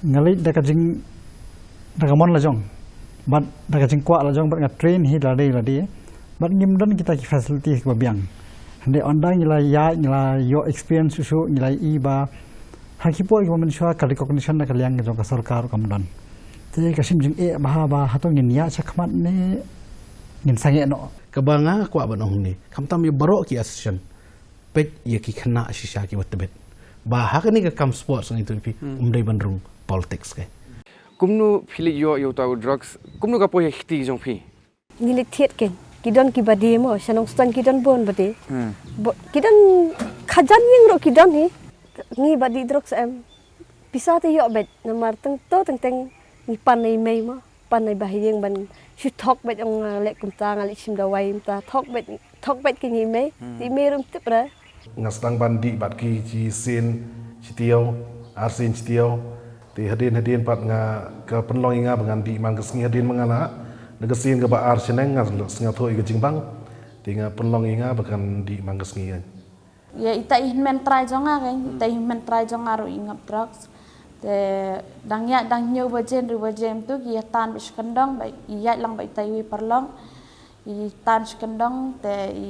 Nga leit da ka jing da ka mon la jong bad da ka jingkwah la jong bad nga train hi lade lade. Bad ngim don kita ki facility kiba biang. Hynrei ynda ngi la ïaid ngi la ïoh experience shuh shuh ngi la i ba ha ki por kiba mynshuwa ka recognition na ka liang jong ka sorkar kam don. Te ka shim jingeh bha ba hato ngin ïa sha khmat ne ngin sangeh noh. Kaba nga kwah ban ong ne, khamtam ïa baroh ki association, peit ïa ki khynnah shisha kiba tbit. Ba ha kane ka kam sports ngi tu phi, hmm, um dei ban rung politics ke. Kumno phi leit ïoh ïa uta u drugs, kumno ka poi ha kti jong phi? Ngi leit thied kein. Ki don kiba die mo, sha Nongstoiñ ki don bun ba die. Hmm. Bo-, ki don khajan ïing ruh ki don hi. Ngi ba die drugs em. Pisa te ïoh beit, namar teng to teng teng ngi pan na i mei mo. Pan na i bah ïing ban shu thok beit ong, ah, leh kumta nga leh shim dawai mynta. Thok beit, thok beit ki ngi mei. Hmm. Te i mei ruh ym tip re. Nga sdang ban dih bad ki shi sien shi taïew, ar sien shi taïew. Te hadien hadien pat nga ka pynlong ïa nga ba ngan dih man ka sngi hadien ma nga lah. Na ka sien kaba ar shaneng nga sngewthuh ïa ka jingbang. Te nga pynlong ïa nga ba kan dih man ka sngi kan. Ïa ita i hynmen trai jong nga kan, ita i hynmen trai jong nga ruh i ngap drugs. Te dang ïaid dang hynñiew baje hynriew baje mynta ki ïa tan beit sha kyndong, ba i ïaid lang bad ita iwei i paralok. I tan sha kyndong te i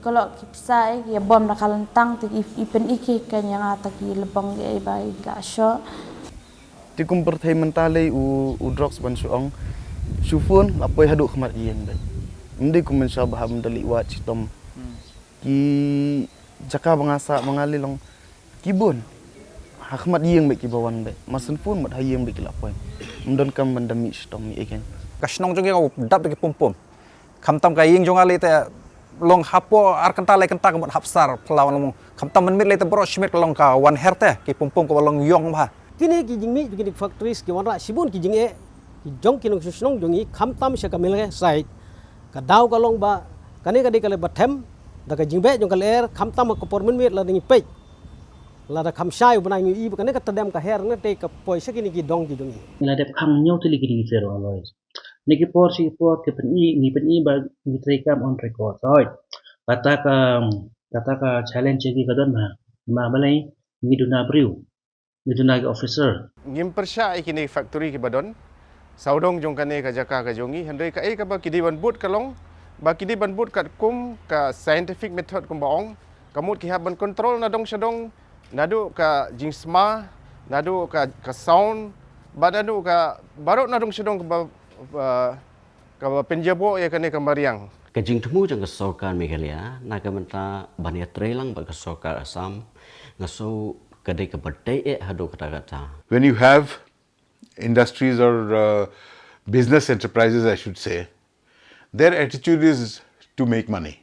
kloi ki pisa, i ïa bom da ka lyntang te i, i pyni ki kein ïa nga ta ki lybong, i ba i la shoh. Te kum pyrthei mynta lei u, u drugs ban shu ong, shu phone la poi haduh khmat ïing beit. Ym dei kum mynshuwa ba hap mynta leit wad shitom. Hmm. Ki jaka ba nga sah ba nga leit long ki bun. Ha khmat ïing beit kiba wan beit. Masan phone bad ha ïing beit ki la poi. Ym donkam ban da mih shitom mih ïing. Ka shnong jong ngi ka dap da ki pum pum. Khamtam ka ïing jong nga lei te long hapoh ar kynta lai kynta ka mut hap sar phyllaw long. Khamtam mynmiet lei te baroh shi miet ka long ka wan her te ki pum pum kaba long ïong bha. Kine ki jingmih, kine ki factories ki wanrah shibun ki jingeh ki jong ki nongshong shnong jong ngi, khamtam sha ka Mawlai side. Ka daw ka long ba kane ka dei ka lei ba them da ka jingbeh jong ka lyer, khamtam ha ka por mynmiet lada ngi peit, lada kham shai u bnai ngi ïohi ba kane ka tdem ka her ne te ka poi sha kine ki dong ki jong ngi. Ngi la dep khang hynñiew tylli ki ding ki ferro alloys. Ne ki por shi ki por ki pyni, ngi pyni ba ngi trei kam on record. Hoi. Kata ka, kata ka challenge ki ka don ma, ma balei ngi duna briew. Ngi duna ki officer. Ngim pyrshah ïa kine factory kiba don sawdong jong kane ka jaka ka jong ngi, hynrei kaei kaba ki dei ban bud ka long ba ki dei ban bud katkum ka scientific method kumba ong, ka mut ki hap ban control na dong sha dong, naduh ka jingsma, naduh ka, ka sound, bad naduh ka baroh na dong sha dong kaba, ba, kaba pynjaboh ïa kane ka mariang. Ka jingthmu jong ka sorkar Meghalaya na ka bynta ban ïatrei lang bad ka sorkar Assam, nga sngew ka dei kaba dei eh haduh katta katta. When you have industries or, uh, business enterprises, I should say, their attitude is to make money.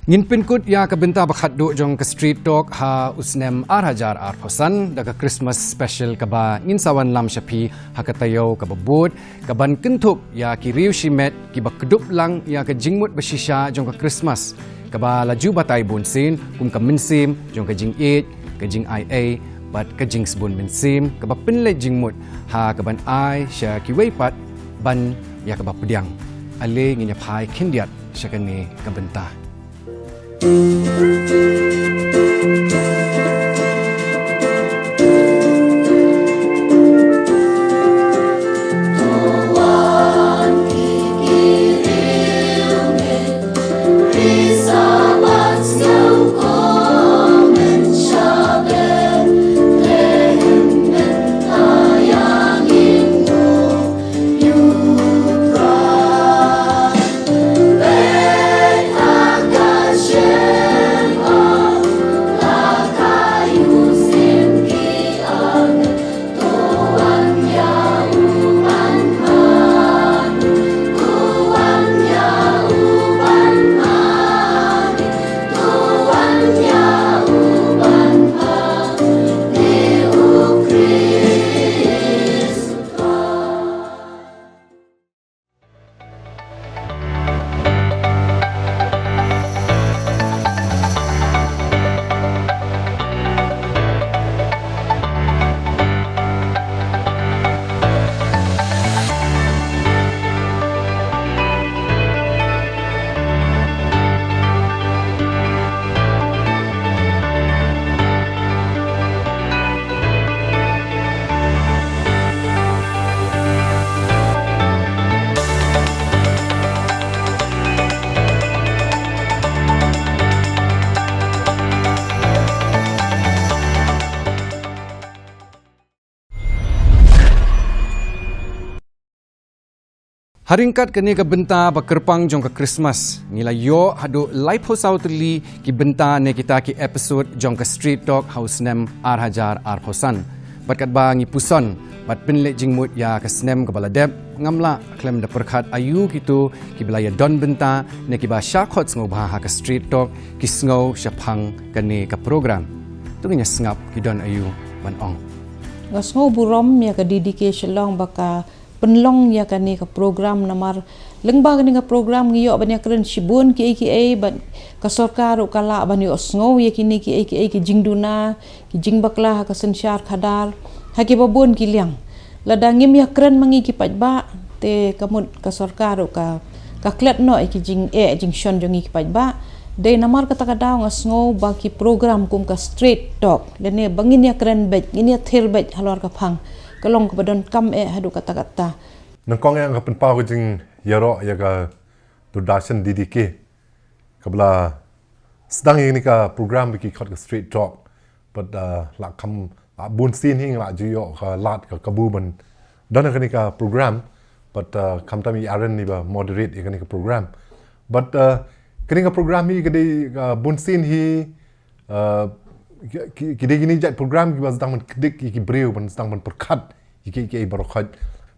Ngin pynkut ïa ka bynta ba khatduh jong ka Street Talk ha u snem ar hajar arphew san da ka Christmas special kaba ngin sa wanlam sha phi ha ka taïew kaba bud, kaban kynthup ïa ki riew shimet kiba kdup lang ïa ka jingmut ba shisha jong ka Christmas, kaba la ju batai bunsien kum ka mynsiem jong ka jingïeit, ka jingai ei bad ka jingsbun mynsiem, kaba pynleit jingmut ha kaban ai sha kiwei pat ban ïa kaba pdiang. Ale ngin ïa phai khyndiat sha kane ka bynta. Ha ryngkat kane ka bynta ba kyrpang jong ka Christmas, ngi la ïoh haduh laiphew saw tylli ki bynta ne kita ki episode jong ka Street Talk ha u snem ar hajar arphew san. Bad katba ngi puson bad pynleit jingmut ïa ka snem kaba la dep, ngam lah khlem da pyrkhat aïu kito kiba la ïa don bynta ne kiba shah khot sngewbha ha ka Street Talk ki sngew shaphang kane ka program. To ngin ïa sngap ki don aïu ban ong. Nga sngew burom ïa ka D D K Shillong ba ka pynlong ïa kane ka program, namar lyngba kane ka program ngi ïoh ban ïa kren shibun kiei kiei, bad ka sorkar ruh ka lah ban ïoh sngew ïa kine kiei kiei ki jingduna, ki jingbakla ha ka synshar khadar, ha kiba bun ki liang. Lada ngim ïa kren ma ngi ki paidbah, te ka mut ka sorkar ruh ka, ka klet noh ïa ki jingeh jingshon jong ngi ki paidbah. Dei namar kata ka daw nga sngew ba ki program kum ka Street Talk, lane ba ngin ïa kren beit, ngin ïa thir beit halor ka phang, ka long kaba donkam eh haduh katta katta. Nyngkong eh nga pynpaw ka jingïaroh ïa ka Doordarshan D D K kaba la sdang ïa kane ka program ba ki khot ka Street Talk. Bad, uh, la kham, la bun sien hi nga la ju ïoh ka lad ka kabu ban don ha kane ka program. Bad, uh, khamtam i Aaron iba moderate ïa kane ka program. Bad, uh, kane ka program hi ka dei, uh, bun sien hi, uh, ki, ki, ki dei kine jait program kiba sdang ban kdik ïa ki briew, ban sdang ban pyrkhat ïa ki, ki baroh khoit.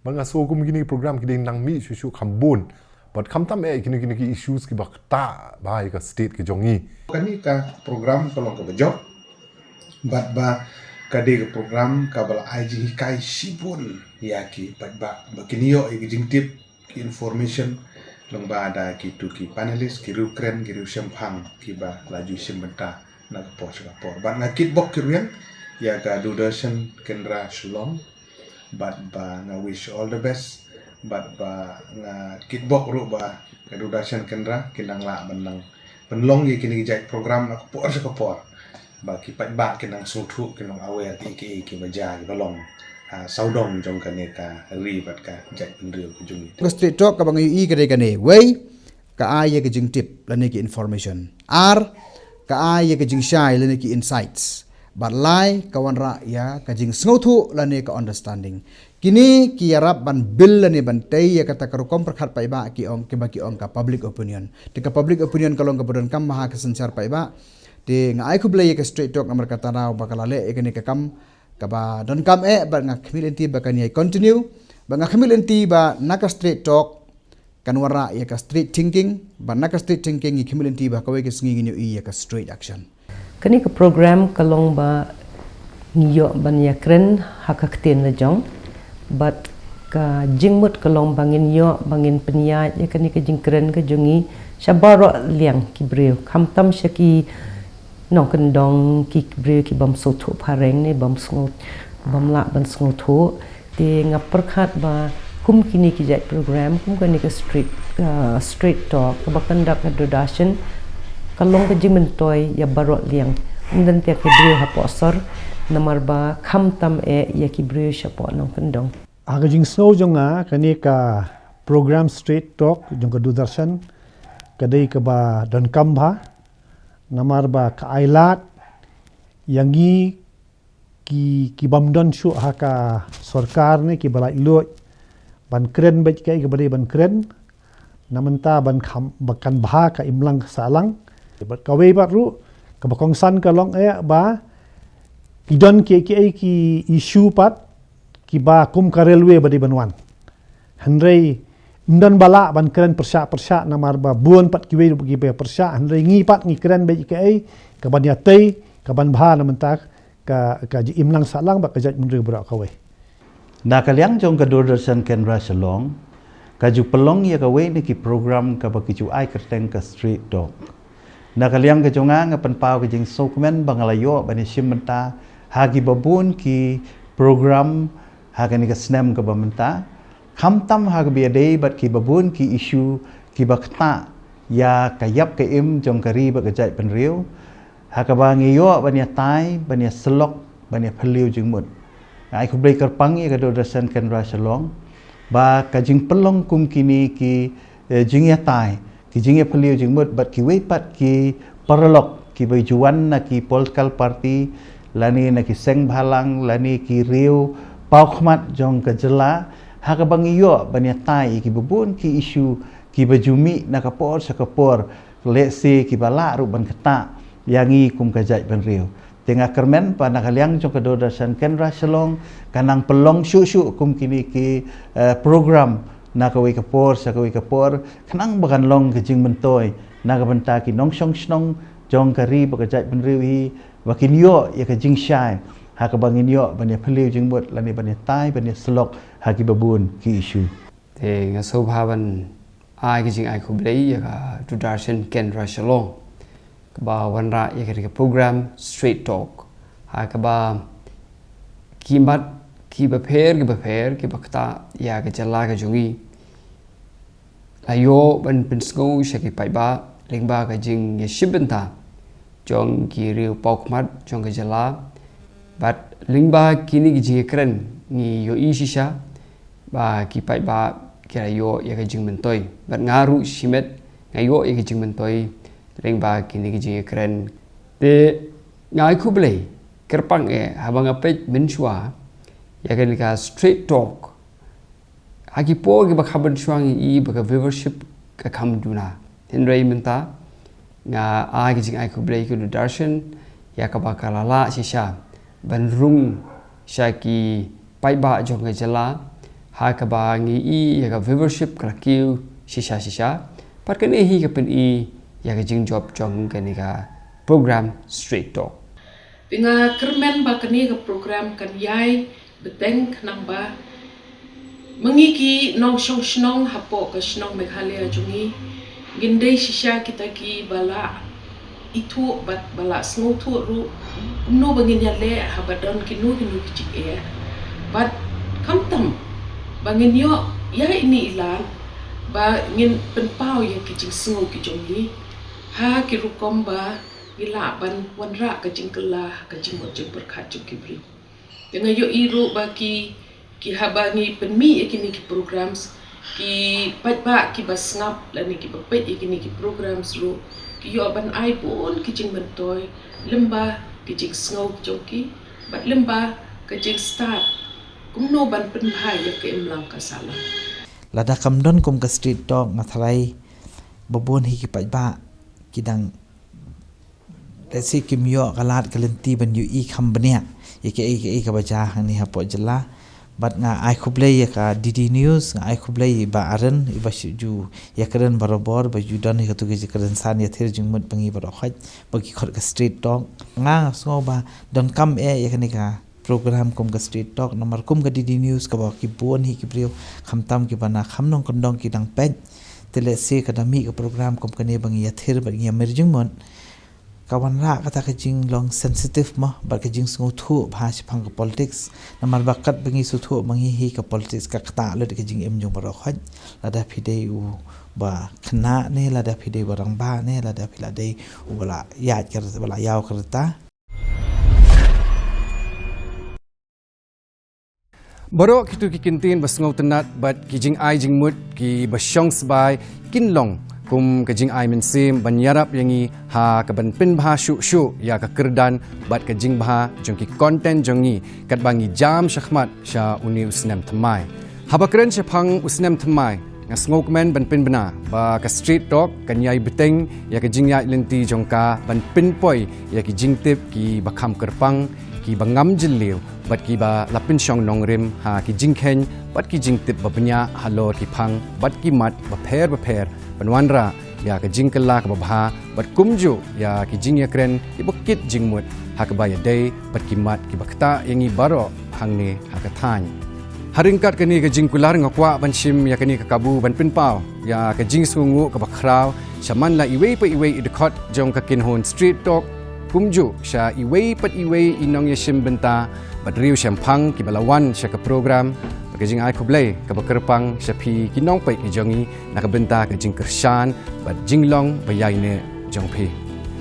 Bad nga sngew kum kine ki program ki dei nang mih shuh shuh kham bun. Bad khamtam eh kine, kine ki issues kiba ktah bha ïa ka state ka jong ngi. Kane ka program ka long kaba jop. Bad ba ka dei ka program kaba la ai jinghikai shibun ïa ki paidbah ba kin ïoh ïa ki jingtip, ki information lyngba da kitu ki panelist, ki riewkren, ki riewshemphang kiba la ju shim bynta na ka por sha ka por. Bad nga kitbok ki riang ïa ka Doordarshan Kendra Shillong. Bad ba nga wish all the best. Bad ba nga kitbok ruh ba ka Doordarshan Kendra kin nang lah ban nang pynlong ïa kine ki jait program na ka por sha ka por. Ba ki paidbah kin nang sngewthuh, kin nang aware kiei kiei kiba jia kiba long ha sawdong jong kane ka ri bad ka jaitbynriew ka jong ngi. Ka Street Talk kaba nga ïohi ka dei kane. Wei, ka ai ïa ka jingtip lane ki information. Ar, ka ai ïa ka jingshai lane ki insights. Bad lai, ka wanrah ïa ka jingsngewthuh lane ka understanding. Kine ki ïarap ban build lane ban tei ïa kata ka rukom pyrkhat paidbah, ki ong, kiba ki ong ka public opinion. Te ka public opinion ka long kaba donkam bha ha ka synshar paidbah. Te nga ai khublei ïa ka Street Talk namar kata ka daw ba ka la leh ïa kane ka kam kaba donkam eh, bad nga khmih lynti ba kan ïai continue. Bad nga khmih lynti ba na ka Street Talk kan wanrah ïa ka street thinking, bad na ka street thinking ngi khmih lynti ba kawei ka sngi ngin ïohi ïa ka street action. Kane ka program ka long ba ngi ïoh ban ïa kren ha ka ktien la jong. Bad ka jingmut ka long ba ngin ïoh, ba ngin pynïaid ïa kane ka jingkren ka jong ngi sha baroh liang ki briew, khamtam sha ki nongkyndong, ki briew ki bym sngewthuh phareng ne bym sngew, bym lah ban sngewthuh. Te nga pyrkhat ba kum kine ki jait program, kum kane ka street, uh, Street Talk kaba conduct ka Doordarshan, ka long ka jingmyntoi ïa baroh liang. Ym don tang ki briew hapoh sor, namar ba khamtam eh ïa ki briew shapoh nongkyndong. Ha ka jingsngew jong nga, kane ka program Street Talk jong ka Doordarshan ka dei kaba donkam bha, namar ba ka ai lad ïa ngi ki, ki bym don shuh ha ka sorkar ne kiba laitluid ban kren bad kaei kaba dei ban kren. Na mynta ban kham, ba kan bha ka imlang sahlang. Bad kawei pat ruh kaba kongsan ka long eh ba ki don kiei kiei ki issue pat kiba kum ka railway ba dei ban wan. Hynrei ym don ba lah ban kren pyrshah pyrshah namar ba bun pat kiwei ruh kiba pyrshah, hynrei ngi pat ngi kren bad kaei kaban ïatei, kaban bha na mynta ka, ka jingimlang sahlang bad ka jaitbynriew baroh kawei. Na ka liang jong ka Doordarshan Kendra Shillong, ka ju pynlong ïa kawei na ki program kaba ki ju ai kyrteng ka Street Talk. Na ka liang ka jong nga, nga pynpaw ka jingsngewkmen ba nga la ïoh ban ïashim bynta ha kiba bun ki program ha kane ka snem kaba mynta. Khamtam ha kaba ïadei bad kiba bun ki issue kiba ktah ïa ka ïap ka im jong ka ri bad ka jaitbynriew, ha kaba ngi ïoh ban ïatai, ban ïasyllok, ban ïaphylliew jingmut. Nga ai khublei kyrpang ïa ka Doordarshan Kendra Shillong ba ka jingpynlong kum kine ki, eh, jingïatai, ki jingïaphylliew jingmut bad kiwei pat ki paralok kiba ju wan na ki political party, lane na ki seng bhalang, lane ki riew paw khmat jong ka jylla, Ha kaba ngi ïoh ban ïatai ïa kiba bun ki issue kiba ju mih na ka por sha ka por, lehse kiba lah ruh ban ktah ïa ngi kum ka jaitbynriew. Te nga kyrmen ba na ka liang jong ka Doordarshan Kendra Shillong kan nang pynlong shuh shuh kum kine ki, eh, program na kawei ka por sha kawei ka por, khnang ba kan long ka jingmyntoi na ka bynta ki nongshong shnong jong ka ri bad ka jaitbynriew hi, ba kin ïoh ïa ka jingshai ha kaba ngin ïoh ban ïa phylliew jingmut lane ban ïatai ban ïa syllok ha kiba bun ki issue. Te nga sngewbha ban ai ka jingai khublei ïa ka Doordarshan Kendra Shillong kaba wanrah ïa ka program Straight Talk ha kaba ki mat kiba pher kiba pher kiba ktah ïa ka jylla ka jong ngi la ïoh ban pynsngew sha ki paidbah lyngba ka jingïashim bynta jong ki riew paw khmat jong ka jylla. Bad lyngba kine ki jingïakren ngi ïohi shisha ba ki paidbah ki la ïoh ïa ka jingmyntoi. Bad nga ruh shimet nga ïoh ïa ka jingmyntoi lyngba kine ki jingïakren. Te nga ai khublei kyrpang eh haba nga peit mynshuwa ïa kane ka Straight Talk. Ha ki por kiba kham mynshuwa ngi i ba ka viewership ka kham duna. Hynrei mynta nga ai ka jingai khublei ka Doordarshan ïa kaba ka la lah shisha ban rung sha ki paidbah jong ka jylla ha kaba ngi i ïa ka viewership ka la kiew shisha shisha. Bad kane hi ka pyni ïa ka jingjop jong kane ka program Straight Talk. Te nga kyrmen ba kane ka program kan ïai bteng khnang ba ma ngi ki nongshong shnong hapoh ka shnong Meghalaya jong ngi ngin dei shisha kita kiba la ithuh bad ba la sngewthuh ruh kumno ba ngin ïaleh haba don kino kino ki jingeh. Bad khamtam ba ngin ïoh ïa ine i lad ba ngin pynpaw ïa ki jingsngew ki jong ngi ha ki rukom ba ngi lah ban wanrah ka jingkylla ha ka jingmut jingpyrkhat jong ki briew. Te nga ïohi ruh ba ki, ki haba ngi pynmih ïa kine ki programs, ki paidbah kiba sngap lane kiba peit ïa kine ki programs ruh ki ïoh ban ai bun ki jingmyntoi lyngba ki jingsngew jong ki bad lyngba ka jingstad kumno ban pynbha ïa ka imlang ka sahlang. Lada kam don kum ka Straight Talk nga tharai ba bun hi ki paidbah ki dang, let's say, kim ïoh ka lad ka lynti ban ïohi kham bniah ïa kaei kaei kaba jia hangne hapoh jylla. Bad nga ai khublei ïa ka D D News, nga ai khublei ïa i Bah Aren iba shu ju ïakren barabor ba ju don hi katto ka jingkren san ïathir jingmut ba ngi baroh khoit ba ki khot ka Straight Talk. Nga nga sngew ba donkam eh ïa kane ka program kum ka Straight Talk namar kum ka D D News kaba ki bun hi ki briew khamtam kiba na kham nongkyndong ki dang peit. Te lehse ka da mih ka program kum kane ba ngi ïathir bad ngi ïamir jingmut, ka wanrah kata ka jinglong sensitive mo bad ka jingsngewthuh bha shaphang ka politics. Namar ba katba ngi sngewthuh ba ngi hi ka politics ka ktah lut ka jingim jong baroh khoit. Lada phi dei uba khynnah ne lada phi dei uba rangbah ne lada phi la dei uba la ïaid ka, ba la ïaw ka rta. Baroh kito ki kyntien ba sngewtynnat bad ki jingai jingmut kiba shong sbai kin long kum ka jingai mynsiem ban ïarap ïa ngi ha ka ban pynbha shuh shuh ïa ka kyrdan bad ka jingbha jong ki content jong ngi katba ngi jam shakhmat sha une u snem thymmai. Haba kren shaphang u snem thymmai, nga sngewkmen ban pynbna ba ka Straight Talk kan ïai bteng ïa ka jingïaid lynti jong ka ban pynpoi ïa ki jingtip kiba kham kyrpang, kiba ngam jylliew bad kiba la pynshong nongrim ha ki jingkheiñ bad ki jingtip ba bniah halor ki phang bad ki mat bapher bapher ban wanrah ïa ka jingkylla kaba bha bad kumjuh ïa ki jingïakren kiba kit jingmut ha kaba ïadei bad ki mat kiba ktah ïa ngi baroh hangne ha ka thaiñ. Ha ryngkat kane ka jingkular nga kwah ban shim ïa kane ka kabu ban pynpaw ïa ka jingsngewnguh kaba khraw sha man la iwei pa iwei i dkhot jong ka kynhun Straight Talk, kumjuh sha iwei pat iwei i nongïashim bynta bad riew shemphang kiba la wan sha ka program. Bad ka jingai khublei kaba kyrpang sha phi ki nongpeit ki jong ngi na ka bynta ka jingkyrshan bad jinglong ba ïaineh jong phi.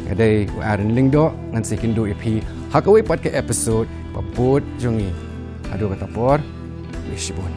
Nga dei u Aaron Lyngdoh, ngan sa ïakynduh ïa phi ha kawei pat ka episode ba bud jong ngi. Haduh kata por, khublei shibun.